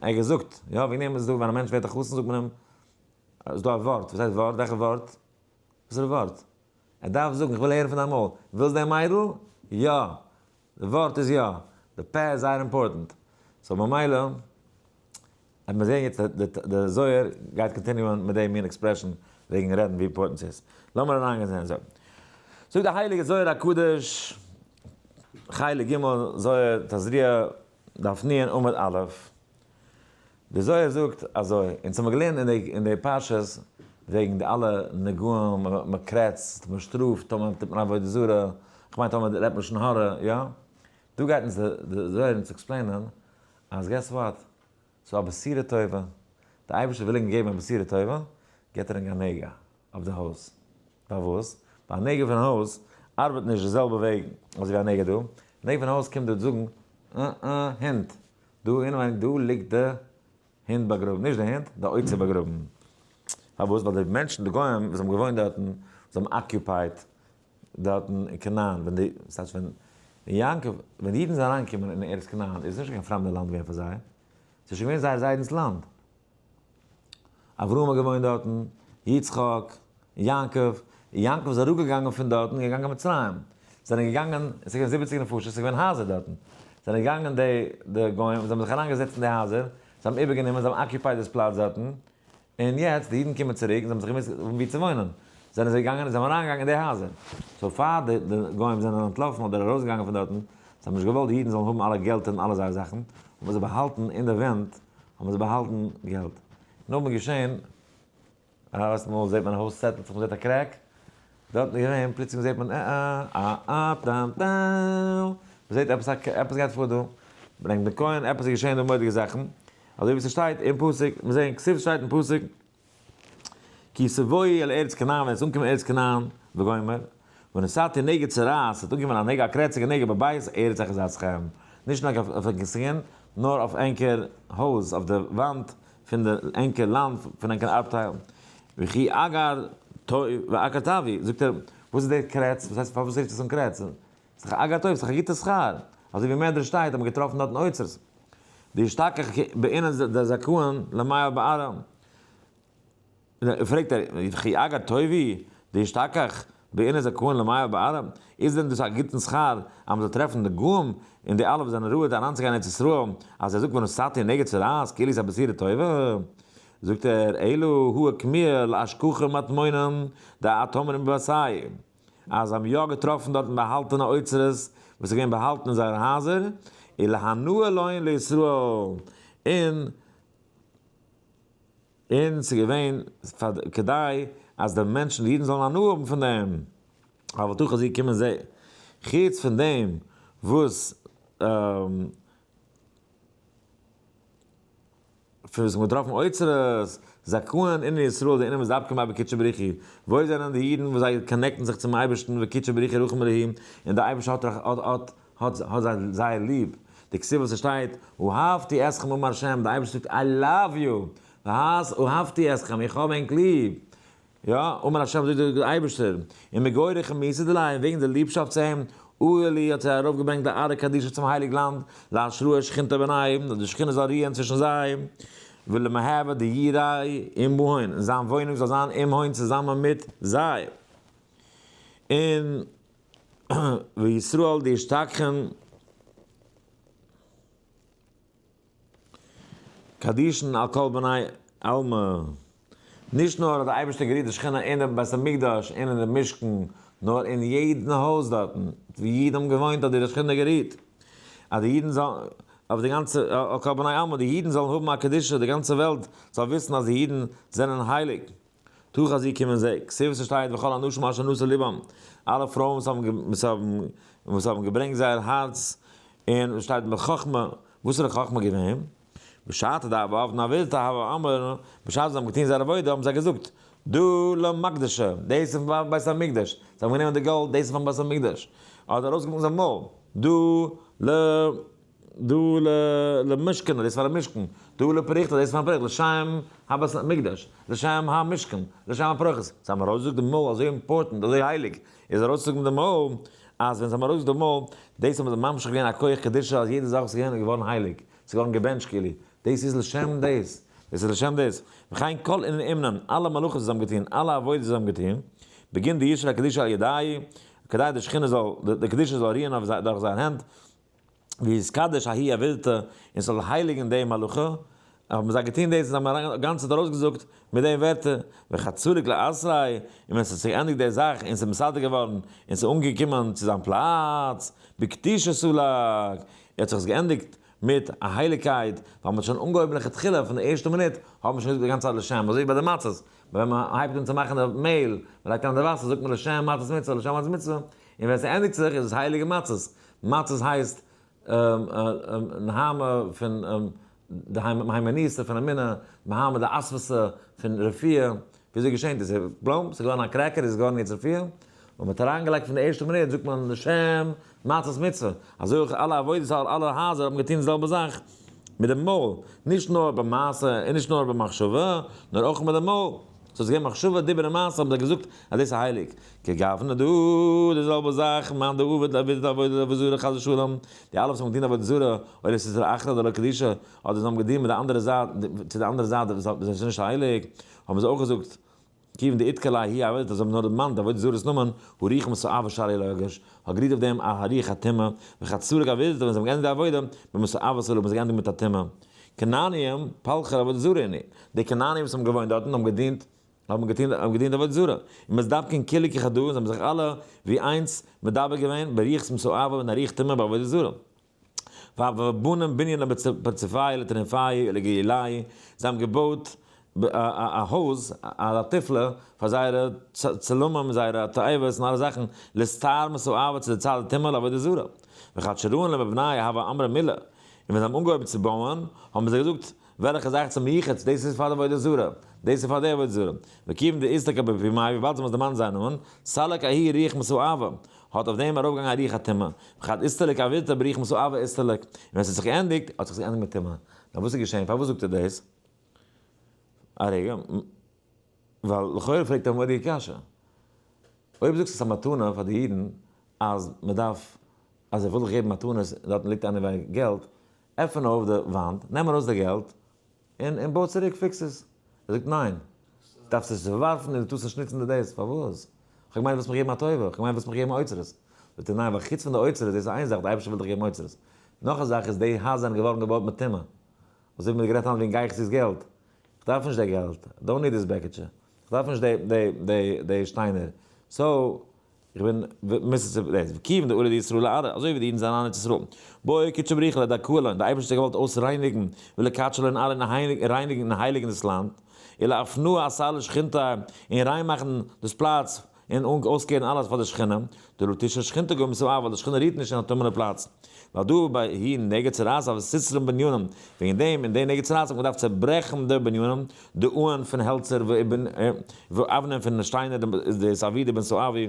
[SPEAKER 1] ער האט געזאגט, יא וועגן דעם איז דא ווען א מענטש ווערט א חתן זאגט מען אים, איז דא א ווארט, וואס הייסט ווארט? וועלכע ווארט? וואס איז די ווארט? ער דארף זאגן, איך וויל הערן פון דיין מויל, ווילסט די מיידל? יא! די ווארט איז יא. די פה איז זייער important. so ממילא, וועט מען זעהן יעצט די זוהר גייט continue ען מיט די מין expression וועגן רעדן ווי important ס'איז. לאמיר אריינגיין זעהן זאגן. זאגט די הייליגע זוהר הקדוש, חלק ג', זוהר תזריע, דף נ' עמוד א', די זוהר זאגט אזוי, אונז האבן געלערנט אין די פרשות וועגן די אלע נגעים, מען קרעצט, מען שטראפט, טאמער טוט מען עבודה זרה, כ'מיין טאמער רעדט מען לשון הרע, יא? דא גייט אונז די זוהר אונז explain ען אז guess what, ס'איז א בשורה טובה, די אייבערשטער וויל ענק געבן א בשורה טובה, געבט ער ענק א נגע אויף די הויז, פארוואס? ווייל א נגע פון הויז ארבעט נישט די זעלבע וועג אזוי ווי א נגע דא, נגע פון הויז קומט דיר זאגן, אה אה, הינט, דא אינעווייניג דא ליגט די הינט באגראבן, נישט די הינט, די אוצר באגראבן. פארוואס? ווייל די מענטשן, די גוים וואס האבן געוואוינט דארטן, וואס האבן occupied דארטן אין כנען, ווען די, ס'טייטש ווען יעקב, ווען די אידן זענען אריינגעקומען אין ארץ כנען, איז עס נישט קיין פרעמדע לאנד געווען פאר זיי, ס'איז שוין געווען זייער זיידנ'ס לאנד. אברהם האט געוואוינט דארטן, יצחק, יעקב, און יעקב איז אראפגעגאנגען פון דארטן און געגאנגען מצרים, זענען געגאנגען, עס איז געווען זיבעציג נפשות, עס איז געווען הייזער דארטן, זענען געגאנגען די די גוים, זיי האבן זיך אריינגעזעצט אין די הייזער, זיי האבן איבערגענומען, זיי האבן occupied דאס פלאץ דארטן, און יעצט די אידן קומען צוריק, זיי האבן זיך געמוזט האבן וואו צו וואוינען, זענען זיי געגאנגען און זיי האבן אריינגעגאנגען אין די הייזער, so פאר די די גוים זענען אנטלאפן אדער ארויסגעגאנגען פון דארטן, זיי האבן נישט געוואלט די אידן זאלן האבן אלע געלט און אלע זייערע זאכן, האבן זיי באהאלטן אין די ווענט, האבן זיי באהאלטן געלט. נאכדעם איז געשען, א מאל זעט מען א הויז settle ט זיך, מ'זעט א crack, דארטן איז געווען, פלוצלינג זעט מען אה אה אה טאם טאם, מ'זעט עפעס א עפעס גייט פאר דא, ברענגט די כהן, עפעס איז געשען דא מורא'דיגע זאכן, אזוי ווי ס'שטייט אין פסוק, מיר זעען כתיב שטייט אין פסוק, כי תבואו אל ארץ כנען, ווען עס אנקומען ארץ כנען, וגומר, ונתתי נגע צרעת, עס וועט אנקומען א נגע, א קרעציגע נגע בבית ארץ אחוזתכם, נישט נאר אויף ענקער סקין, נאר אויף ענקער הויז, אויף די וואנט פון די ענקער לאנד, פון ענקער ארבטייל. וכי אגר טוב ואגר תביא, זאגט ער, וואס איז דער קרעץ, וואס הייסט פארוואס רופט עס אן קרעץ? ס'איז דאך אגר טוב, ס'איז דאך א גוטע שכר, אזוי ווי מדרש שטייט האט מען געטראפן דארטן אוצרות. דאשתכח בעינן דזכאין למעיל בארעא. פרעגט ער, וכי אגר טוב דאשתכח בעינן זכאין למעיל בארעא, איז דען דאס א גוטן שכר אז מ'זאל טרעפן די גוים און די אלע וואס זענען ראוי אריינצוגיין אין ארץ ישראל, אז ער זאגט ונתתי נגע צרעת כאילו איז א בשורה טובה? זאגט ער, אלא הא אוקמוה לאשכחן מטמונין דאטמרין בביתייהו, אז זיי האבן יא געטראפן דארטן באהאלטענע אוצרות וואס איז געווען באהאלטן אין זייערע הייזער, ולהנאה לון לישראל, און און ס'איז געווען פאר כדי אז די מענטשן די אידן זאלן הנאה האבן פון דעם, אבל תא חזי קומען זיי, חוץ פון דעם וואס פון וואס מ'האט געטראפן אוצרות, זכאין אינון ישראל דאינון מתדבקין ביה בקודשא בריך הוא, וואויל זענען די אידן וואס זיי connect ן זיך צום אייבערשטן וקודשא בריך הוא רחום עליהם, און דער אייבערשטער האט האט האט האט זיי זייער ליב, דכתיב וואס עס שטייט, אהבתי אתכם אמר ה', דער אייבערשטער זאגט I love you, והס אהבתי אתכם, איך האב ענק ליב, יא, אמר ה' זאגט דער אייבערשטער, ומגו רחימותא דיליה, און וועגן די ליבשאפט צו אים, אולי האט זיי ארויפגעברענגט די ארעא קדישא צום הייליג לאנד, להשראת שכינתא ביניהם, אז די שכינה זאל רוען צווישן זיי, ולמהוי דיריה עמהון, און זיין וואוינונג זאל זיין עמהון צוזאמען מיט זיי. און וישראל דישתכחון. קדישין על כל בני עלמא, נישט נאר האט דער אייבערשטער גערוהט די שכינה אין דעם בית המקדש און אין דעם משכן, נאר אין יעדן הויז דארטן וואו אידן האבן געוואוינט האט די שכינה גערוהט, אז די אידן זאלן, אויף די גאנצע, על כל בני עלמא, די אידן זאלן האבן א קדושה, די גאנצע וועלט זאל וויסן אז די אידן זענען הייליג. תא חזי קומען זע, כתיב ס'שטייט וכל הנשים אשר נשא לבם, אלע פרויען וואס האבן וואס האבן וואס האבן געברענגט זייער הארץ, און שטייט בחכמה, וואס איז די חכמה געווען? בשעתא דהוה עבדן עבודתא הוה אמרן, בשעת זיי האבן געטון זייער עבודה האבן זיי געזאגט, דא למקדשא, דאס איז פון בית המקדש, זיי האבן גענומען די גאלד, דאס איז פון בית המקדש, האט ארויסגעבלאזן זיין מויל, דא ל. דא למשכן, דאס איז פאר די משכן, דא לפריכתא, דאס איז פארן פריכתא, לשם הבית המקדש, לשם המשכן, לשם הפרוכת. זיי האבן ארויסגעזאגט די מויל אזוי important, אזוי הייליג איז ארויסצוזאגן די מויל, אז ווען זיי האבן ארויסגעזאגט די מויל, דאס האבן זיי ממשיך געווען א כח קדושה אז יעדע זאך וואס איז געווען איז געווארן הייליג, ס'איז געווארן געבענטשט כאילו, דאס איז לשם דאס, דאס איז לשם דאס, וכן כל אינון אומנין, אלע מלאכות וואס זיי האבן געטון, אלע עבודות וואס זיי האבן געטון, בגין דישרי קדושה על ידייהו, כדי די שכינה זאל, די קדושה זאל רוען אויף זיי, דורך זייער הענט, ויתקדש ההיא עבידתא, און ס'זאל הייליגן די מלאכה, האבן זיי געטון דאס און זיי האבן א גאנצע צייט ארויסגעזאגט מיט די ווערטער, וכד סליק לאתריה, און ווען ס'האט זיך געענדיגט די זאך און ס'איז מסדר געווארן און ס'איז אנגעקומען צו זיין פלאץ, בקדושה סלק, האט זיך עס געענדיגט מיט א הייליגקייט, ווייל מ'האט שוין אנגעהויבן לכתחילה פון די ערשטע מינוט האט מען שוין געזאגט די גאנצע צייט לשם, אזוי ווי ביי די מצות, ווען מ'הייבט אן צו מאכן די מעהל, מ'לייגט אריין די וואסער זאגט מען לשם מצות מצוה, לשם מצות מצוה, און ווען ס'ענדיגט זיך איז עס הייליגע מצות, מצות הייסט נהמא פון די מהימנותא פון אמונה, נהמא דאסוותא פון רפואה, וויאזוי געשענט עס? בלום, ס'איז געווארן א cracker איז געווארן יעצט רפואה, און מ'האט אריינגעלייגט פון די ערשטע מינוט זאגט מען לשם מצות מצוה, אזוי אויך אלע עבודות אלע הייזער האבן געטון די זעלבע זאך מיט די מויל, נישט נאר במעשה און נישט נאר במחשבה, נאר אויך מיט די מויל. ס'איז געווען מחשבה דיבור און מעשה האבן זיי געזאגט אז דאס איז הייליג. כגוונא דא, די זעלבע זאך, מאן דעבד לעבודת עבודה עבודה זרה חס ושלום, די אלע וואס האבן געדינט עבודה זרה, אויב עס איז אחרא דלא קדישא, אדער זיי האבן געדינט מיט די אנדערע זייט, צו די אנדערע זייט וואס איז נישט הייליג, האבן זיי אויך געזאגט, כיוון דאיתקע ליה ההיא עבודת, אז זיי האבן נאר דערמאנט די עבודה זרה'ס נאמען, הרוח מסואבה שריא לאגש, האט גערירט אויף דעם א רוח הטומאה, וכד סליק עבודתא, ווען זיי האבן געענדיגט די עבודה, במסואבה סליק, האבן זיי געענדיגט מיט א טומאה. כנעניים, פלכי עבודה זרה אינהו. די כנענים וואס האבן געוואוינט דארטן האבן געדינט האבן געטון האבן געדינט עבודה זרה. און מתדבקין כולהו כחדא און זיי האבן זיך אלע ווי איינס מדבק געווען ברוח מסואבה און א רוח טומאה בעבודה זרה. והוו בנין בנין לפרצופייהו לטרונפייהו ולגאולייהו, זיי האבן געבויט א הויז א תיפלה פאר זייערע צלמים זייערע תועבות און אלע זאכן לסתר מסואבה צו די צד הטומאה לעבודה זרה. וכד שראן למבניה הוו אמרי מילי און ווען זיי האבן אנגעהויבן צו בויען, האבן זיי געזאגט, וועלכע זאך צום מיוחד, דאס איז פאר די עבודה זרה, דאס איז פאר די עבודה זרה. וכיוון דאיסתכר בפומייהו, וויבאלד זיי האבן עס דערמאנט זייער נאמען, סליק ההיא רוח מסואבה, האט אויף דעם ארויפגעגאנגען א רוח הטומאה, וכד אסתלק עבידתא ברוח מסואבה אסתלק, און ווען עס האט זיך געענדיגט, האט זיך עס געענדיגט מיט טומאה. נאר וואס איז געשען? פארוואס זאגט ער דאס? א רגע, ווייל לכאורה פרעגט ער א מורא'דיגע קשיא. אויב זאגסטו עס איז א מתנה פאר די אידן, אז מען דארף אז ער וויל דיך געבן מתנות און דארטן ליגט anyway געלט, עפען אויף די וואנט, נעם ארויס די געלט, און און בוי צוריק, fix עס. ער זאגט ניין, דארפסט עס ווארפן און דו טארסט נישט נוצן די דאס, פארוואס? כ'האב געמיינט ווילסט מיך געבן א טובה, כ'האב געמיינט ווילסט מיך געבן אוצרות. זאגט ער ניין, ווייל חוץ פון די אוצרות, דאס איז איין זאך, די אייבערשטער וויל דיך געבן אוצרות. נאך א זאך איז די הייזער זענען געווארן געבויט מיט טומאה. אזוי ווי מ'האט גערעדט היינט וועגן גיחזי'ס געלט. כ'דארף נישט די געלט, don't need this בעקיטשע. כ'דארף נישט די די די די שטיינער. so, איך בין מיסס וכיוון דעלו ישראל לארעא, אזוי ווי די אידן זענען אריין ארץ ישראל, בעא קודשא בריך הוא לאדכאה לון, די אייבערשטער האט געוואלט אויסרייניגן ולקדשא לון ארעא און רייניגן און הייליגן דאס לאנד, ולאפנוה אתר לשכינתיה, און ריין מאכן דאס פלאץ און אויסקערן אלעס פאר די שכינה, דלא תשרה שכינתא גו מסואבה, ווייל די שכינה רוהט נישט אין א טמא'נע פלאץ, ווייל דא ביי היא נגע צרעת הוה סתרן בנינים, וועגן דעם אין די נגע צרעת האט מען געדארפט צעברעכן די בנינים, די אוהן פון העלצער ואבנים פון שטיינער, די סאווידע בן סואבי,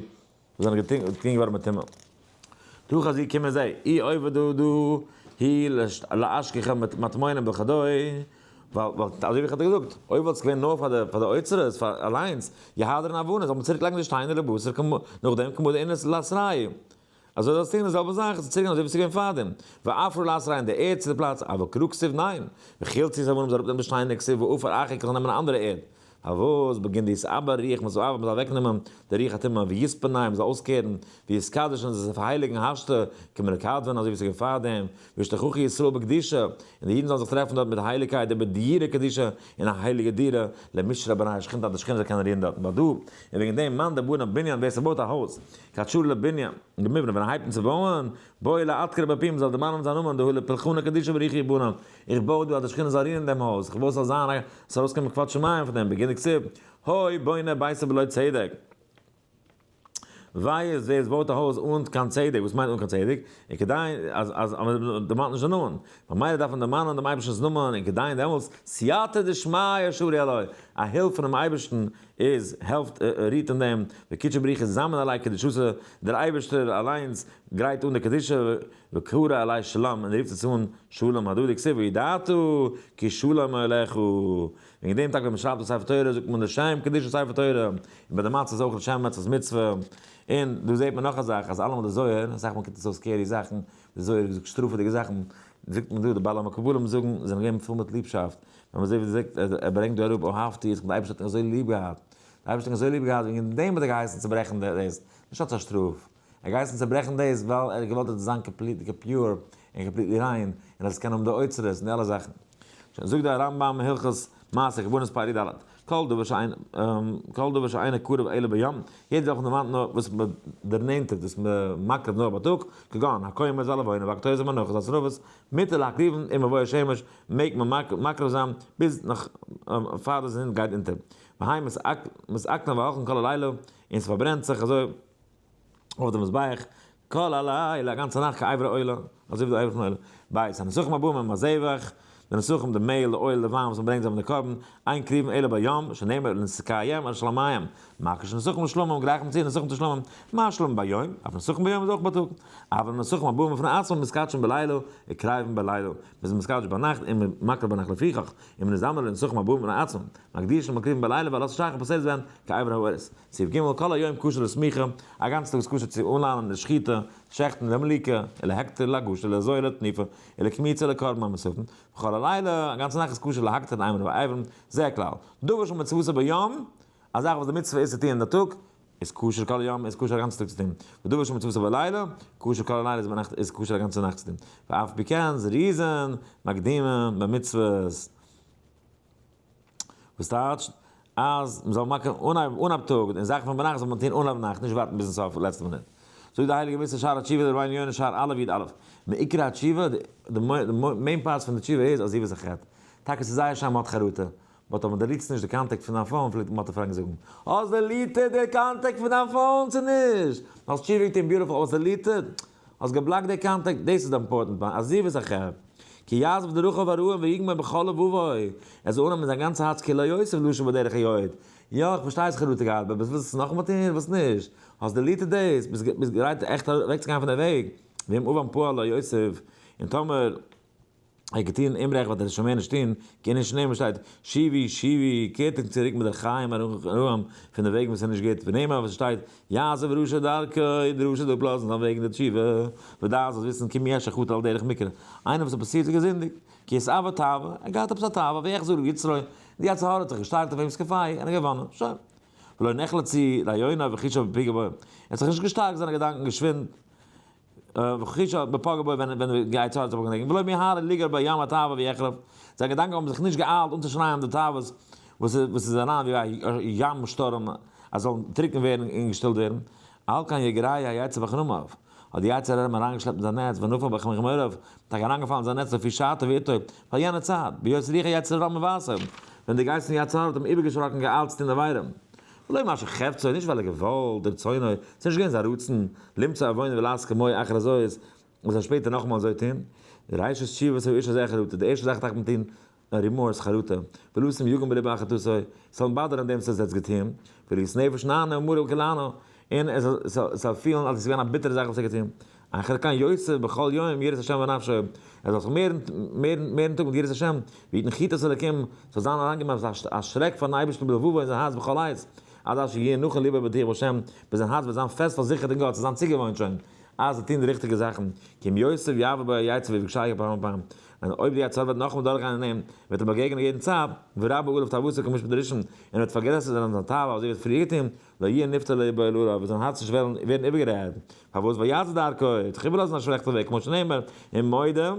[SPEAKER 1] וואס זענען געטון געווארן מיט טומאה. תא חזי קום און זע, אי עובדא דא היא לאשכחה מטמונים בחדוי, ווייל אזוי ווי איך האב דיר געזאגט, אויב וואלט עס געווען נאר פאר די אוצרות, פאר אליינס, יהדרן אבנים, זאל מען צוריק לייגן די שטיינער לבשר נאכדעם כמו דאינס לאתרייהו. אזוי זאלסטו טון די זעלבע זאך, זאלסט צוריקגיין אזוי ווי ס'איז געווען פארדעם, ועפרה לעשרה אין די ערד צו די פלאץ, אבל קרא כתיב ניין, וחלצו את האבנים זאל אראפנעמען די שטיינער כתיב ועפר אחר כ'זאל נעמען א אנדערע ערד, פארוואס בגין דיתעבר רוח מסואב מ'זאל אוועקנעמען די רוח הטומאה ויתפנה מ'זאל אויסקערן ויתקדש און זיך פארהייליגן השתא כמלכדוון אזוי ווי ס'איז געווען פארדעם וישתחכו ישראל בקדושה און די אידן זאלן זיך טרעפן דארט מיט הייליגקייט ובדירה קדישא אין א הייליגע דירה למשרה בני שכינתא אז די שכינה זאל קענען רוען דארטן ודא און וועגן דעם מאן דבנה בנין ווער ס'בויט א הויז כד שרא לבנין למבנה ווען ער הייבט אן צו בויען בעי לאדכריה בפומיה מ'זאל דערמאנען זיין נאמען דהא לפולחנא קדישא בריך יבנה איך בוי דא אז די שכינה זאל רוען אין דעם הויז, איך וויל ס'זאל זיין א, ס'זאל ארויסקומען כבוד שמים פון דעם, בגין דכתיב, הוי בונה ביתו בלא צדק. וויי איז ווער עס בויט א הויז אן קיין צדק, וואס מיינט אן קיין צדק? און כדי אז אז מען דערמאנט נישט די נאמען, ממילא דארף מען דערמאנען דעם אייבערשטנ'ס נאמען, און כדי דעמאלטס סייעתא דשמיא שרי עלי, א הילף פונעם אייבערשטן איז העלפט רוהט אין דעם, וקודשא בריך הוא זמין עלי קדושתא, דער אייבערשטער אליינס גרייט אן די קדושה, וקרא עלי שלום, און רופט עס אן שלום, הדא דכתיב וידעת כי שלום אהלך. וועגן דעם טאקע ווען מען שרייבט א ספר תורה זאגט מען לשם קדושת ספר תורה, און ביי די מצות אויך לשם מצות מצוה. און דא זעט מען נאך א זאך, אז אלעמאל די זוהר, אסאך מאל קומט עס אויס scary זאכן, די זוהר האט געזאגט שטראפעדיגע זאכן, זאגט מען דא די בעלי המקובלים זאגן, זענען געווען פול מיט ליבשאפט, ווען מען זעט ווי זאגט ער ברענגט דא אראפ אהבתי אתכם, די אייבערשטער האט ענק אזוי ליב געהאט, די אייבערשטער האט ענק אזוי ליב געהאט וועגן דעם האט ער געהייסן צוברעכן דאס, נישט אלס א שטראף. ער געהייסן צוברעכן דאס ווייל ער האט געוואלט עס זאל זיין completely pure און completely ריין און אז עס קען האבן די אוצרות און די אלע זאכן. שוין זאגט דער רמב ם הלכות מעשה קרבנות פרק ד' כל דבר שאין כל דבר שאינו קרב אלא ביום יעדע זאך וואס מען דערמאנט נאר וואס מען דערנענטערט וואס מען מקריב נאר בייטאג כגון הקומץ והלבונה והקטורת והמנחות והתערובות מותר להקריבן עם בבוא השמש מעג מען מקריב זיין ביז נאך פאר די זון גייט אונטער והן מתעכלין והולכין כל הלילה און ס'פארברענט זיך אזוי אויף די מזבח, כל הלילה, א גאנצע נאכט כאיברי עולה, אזוי ווי די אבר פון עולה. ב' הנסכים הבאים עם הזבח, די נסכים, די מעהל, די oil, די וויין וואס מען ברענגט זיי פון די קרבן, אין קריבין אלא ביום, שנאמר לנסכיהם על שלמיהם, מקיש נסכים לשלמים, גלייכט מען צו נסכים צו שלמים, מה שלמים ביום, אף נסכים ביום איז אויך בייטאג, אבל נסכים הבאים בפני עצמם מתקדשין בלילה, וקריבין בלילה, מען איז מתקדש ביינאכט און מען מקריב ביינאכט לפיכך, אם נזדמן לנסכים הבאים בפני עצמם, מקדישין ומקריבין בלילה ועלות השחר פוסלת בהן כאיברי העולות. סעיף ג' כל היום כשר לסמיכה, א גאנצן טאג איז כשר צו אנליינען די שחיטה, שעכטן, למליקה, ולהקטר, להגשה, לזויה, לתנופה, ולקמיצה, לקרבן המוספים, וכל הלילה, א גאנצע נאכט איז כשר להקטר אימורין ואיברים, זה הכלל. דבר שמצוותו ביום, א זאך וואס די מצוה איז צו טון אין די טאג, איז כשר כל היום, איז כשר א גאנצן טאג צו טון. ודבר שמצוותו בלילה, כשר כל הלילה איז ביינאכט איז כשר א גאנצע נאכט צו טון. ואף פי כן, זריזין, מקדימין, במצוות. וואס טייטש אז מ'זאל מאכן אנהייב אנהייב טאג און זאכן פון ביינאכט זאל מען טון אנהייב נאכט נישט ווארטן ביזן סוף לעצטע מינוט. זאגט די הייליגע מוסר שער התשובה דרבינו יונה שער א' י' א' מעיקר התשובה די main part פון די תשובה איז עזיבת החטא. טאקע ס'איז זייער שיין מ'האט חרטה, but אויב מ'דעליטס נישט די contact פון דיין phone פלעגט מאטי פראנק זאגן האסט deleted די contact פון דיין phone צו נישט? האסט תשובה געטון beautiful אבער האסט deleted? האסט געבלאקט די contact, דאס איז די important part, עזיבת החטא, כי יעזוב דרכיו הרעים ויגמור בכל לבבו, ער זאל אננעמען זיין גאנצע הארץ כי לא יוסיף לשוב בדרך היאור, יא איך פארשטיי האסט חרטה געהאט, but וואס ווילסטו נאכאמאל טון, וואס נישט, האסט deleted דאס, ביסט גרייט עכט אוועקצוגיין פון די וועג, ואם עון פעל לא יוסיף, און טאמער. ער האט געטון אומרעכט וועט ער עס שוין מער נישט טון, כי אין שנאמר שטייט, שובו שובו, קערט ענק צוריק מדרכיהם הרעים, פון די וועגן וואס איז נישט גוט, ונאמר וואס עס שטייט, יעזוב רשע דרכו, דער רשע זאל אפלאזן זיין וועג אין די תשובה, ודע זאלסט וויסן כי מי אשר חטא על דרך מקרה, איינער וואס האט פאסירט זיך געזינדיגט, כי התאוה תאוה, ער האט געהאט עפעס א תאווה, ויחזור יצרו, די יצר הרע האט זיך געשטארקט אויף אים סקעפיי, און ער האט געוואנען, שוין. ולא נחלצו רעיוניו וחישיו בפגע בו, ער האט זיך נישט געשטארקט זיינע געדאנקען געשווינד, וחישיו בפגע בו ווען ווען די יצר הרע האט זיך באגעגנט, ולא מיהר ליגר בים התאווה ויחרף, זיינע געדאנקען האבן זיך נישט געאיילט אנצושרייען די תאוות וואס וואס איז אריין ווי א ים שטורעם אז זאלן טרוקן ווערן און געשטילט ווערן, על כן יגרהו היצר בחרמיו, האט די יצר הרע אים אריינגעשלעפט אין זיין נעץ, ונפל בחמוריו, טאקע אריינגעפאלן אין זיין נעץ לפי שעתו ועתו, פאר יענע צייט, בהיות רוח היצר הרע מבאסו, ווען די גייסט פון יצר הרע האט אים איבערגעשראקן געאיילט צו טון עבירה. ולא מה שחפצו, נישט ווייל ער געוואלט, רצונו, ס'איז נישט געווען זיין רצון, למצוא עוונו ולעשות כמוהו אחר הזאת, ער זאל שפעטער נאכאמאל אזוי טון. ראשית תשובת האיש הזה חרטה, די ערשטע זאך דארף מען טון remorse, חרטה, ולשים יגון בלבו על חטאתו, ס'זאל אים באדערן דעם וואס ער האט געטון, ולהיות נפש נענה ומרה כלענה, און ער זאל פילן אז עס איז געווען א ביטערע זאך וואס ער האט געטון. אחר כן יוסיף בכל יום יראת השם בנפשו, ער זאל זיך מערן מערן טאג מיט יראת השם, ויתן חתת אלקים, ס'זאל זיין אריינגעמאכט א שרעק פארן אייבערשטן בלבבו אין זיין הארץ בכל עת, עד אשר יהיה נכון לבו בטוח בהשם, ביז זיין הארץ וועט זיין פעסט פארזיכערט אין גאט, ס'זאל זיין צוגעוואוינט שוין. אז זיי טוען די ריכטיגע זאכן, כי אם יוסף יעבור בו היצר ויפגשהו פעם ופעם, און אויב די יצר וועט נאכאמאל דורכגיין אין אים, וועט ער באגעגענען יעדן צייט, ורבה עליו תאוותו כמשפט הראשון, און ער וועט פארגרעסערט זיין זיין תאווה אזוי ווי ער האט פריער געטון, לא יהיה נפתה לבו אל עליו, וועט זיין הארץ נישט וועלן ווערן איבערגעדרייט, פארוואס ויעזוב דרכו, ער וועט זיך איבערלאזן א שלעכטע וועג, כמו שנאמר, און מודה,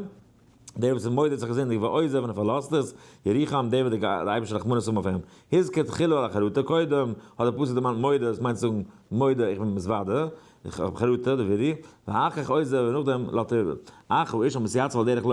[SPEAKER 1] דער וואס איז מודה האט זיך געזינדיגט ועוזב און ער פארלאזט עס, ירוחם, דער וועט דער אייבערשטער רחמנות האבן אויף אים. הזכיר תחילה על החרטה, קודם האט דער פסוק דערמאנט מודה, דאס מיינט צו זאגן מודה איך בין מתוודה, איך האב חרטה, די וידוי, ואחר כך עוזב און נאכדעם לאזט ער איבער. אך האיש המתייצב על דרך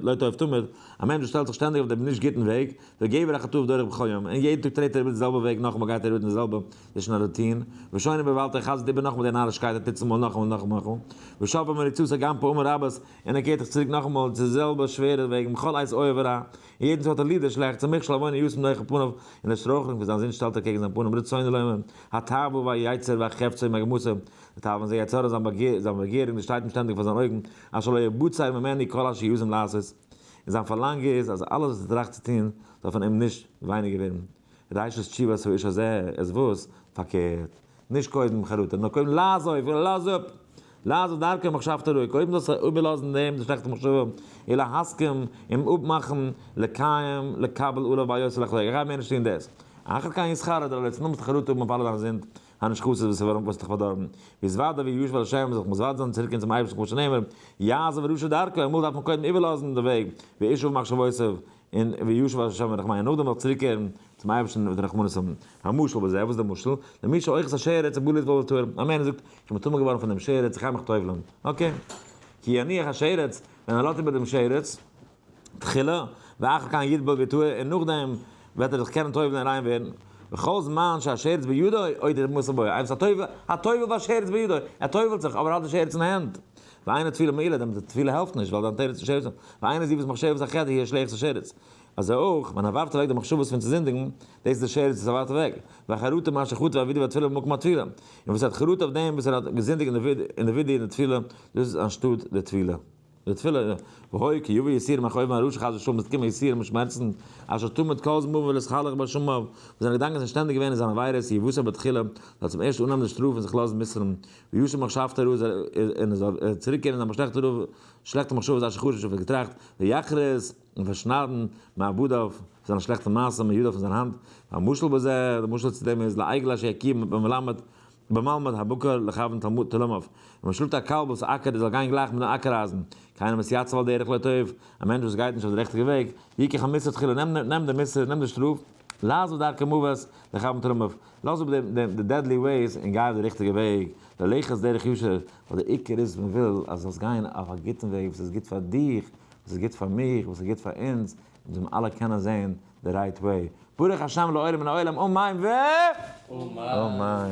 [SPEAKER 1] לא טוב תמיד, א מענטש וואס שטעלט זיך שטענדיג אויף דעם נישט גוטן וועג, וגבר החטוף דורך בכל יום, און יעדן טאג טרעט ער איבער די זעלבע וועג נאכאמאל גייט ער איבער די זעלבע, דאס איז שוין א routine, ושונה בעוולתו ער חזר'ט איבער נאכאמאל די נארישקייט ער טוט עס אמאל נאכאמאל נאכאמאל נאכאמאל, ושב במריצותו גם פעמים רבות, און ער קערט זיך צוריק נאכאמאל צו די זעלבע שווערע וועג בכל עת אוהב הרע, און יעדן טאג האט ער ליב די שלעכטס, ומכשול עוונו ישים נוכח פניו, און די שטרויכלונג פון זיין זינד שטעלט ער קעגן זיין פנים, רצונו לומר, התאווה והיצר והחפצו ומגמתו, די תאווה פון זיין יצר הרע, זיין באגער, און דאס שטייט אים שטענדיג פאר זיין אויגן, אשר לא יבצר ממנו כל אשר יזום לעשות, און זיין פארלאנג איז אז אלעס וואס ער טראכט צו טון זאל פון אים נישט ווייניגער ווערן. ראשית תשובת האיש הזה איז וואס? פארקערט, נישט קודם חרטה, נאר קודם לעזוב, לאז אפ, לעזוב דרכו מחשבתו רעה, קודם זאלסטו איבערלאזן דעם די שלעכטע מחשבה, ולהסכים, אים אפמאכן, לקיים, לקבל עליו בל יוסיף לחטוא, איך גיי מער נישט טון דאס. אחר כן יתחרט דער לץ, נאכדעם וועסטו חרטה האבן אויף אלע דיינע זינד, הנשחתות וואס האסט דיך פארדארבן. ויתוודה וישוב אל השם, זיך מתוודה זיין צוריקקערן צום אייבערשטן כמו שנאמר, יעזוב הרשע דרכו, אמאל דארף מען קודם איבערלאזן די וועג, וישוב מחשבותיו, און וישוב אל השם ורחמיו, און נאכדעם זיך צוריקקערן צום אייבערשטן מיט רחמנות האבן. המשל בזה, וואס איז דער משל? למי שאוחז השרץ ובא לטבול וטהר, א מענטש זאגט, איך בין טמא געווארן פון דעם שרץ, איך גיי מיך טובל'ען. okay. כי יניח השרץ, ווען ער לאזט איבער דעם שרץ, תחילה, ואחר כן יטבול ויטהר, און נאכדעם וועט ער זיך קענען טובל'ן און ריין ווערן. וכל זמן שהשרץ בידו, עודו טומאתו בו, איינער וואס הטובל והשרץ בידו, ער טובל'ט זיך, אבער ער האט די שרץ אין הענט. ואין התפילה מועילה, דעמאלט די תפילה העלפט נישט, ווייל דיין תירוץ איז שרץ, ואין עזיבת מחשבת החטא היא השלכת השרץ. אזוי אויך, ווען ער ווארפט אוועק די מחשבות פון צו זינדיגן, דאס איז די שרץ וואס ער ווארפט אוועק, והחרטה מה שחטא והווידוי והתפילה במקום התפילה, און וואס ער האט חרטה אויף דעם וואס ער האט געזינדיגט אין די ווידוי און די תפילה, דאס איז אנשטאט די תפילה. די תפילה, והיה כי יבוא יסורים מכאובים הרשע חס ושלום עס קומען יסורים און שמערצן, אשר תמיד כל זמן ולהתהלך באשמיו, וואס זיינע געדאנקען זענען שטענדיג געווען אין זיינע עבירות, יבשר בתחילה, זאל צום ערשט אננעמען די שטראף און זיך לאזן מוסר'ן, וישוב מחשבתו רעה און ער זאל צוריקקערן זיין שלעכטע רעה, שלעכטע מחשבות אשר חשב און געטראכט, ויכרת, און פארשניידן, מעבדיו, פון זיינע שלעכטע מעשים, מידיו פון זיין האנט, והמשל בזה, די משל צו דעם איז, לעגל אשר יקיאו במלמד, במלמד הבקר לכוון תלמיו, ווען מען שלאגט א קאלב וואס אקערט ער זאל גיין גלייך מיט דעם אקער אייזן, כן המתייצב על דרך לא טוב, א מענטש וואס גייט נישט אויף די ריכטיגע וועג, יקח המוסר תחילה, נעם נעם די מוסר, נעם די שטראף, לעזוב דרכי מוות, לכוון תלמיו, לאז אפ די די deadly ways און גיי אויף די ריכטיגע וועג, ללכת דרך ישר, ווייל די עיקר איז מען וויל אז זאלסט גיין אויף א גוטן וועג וואס איז גוט פאר דיך, וואס איז גוט פאר מיך, וואס איז גוט פאר אונז, אונז זאלן אלע קענען זען די right way. ברוך השם לעולם מן העולם, אמן ו.
[SPEAKER 2] אמן.
[SPEAKER 1] אמן.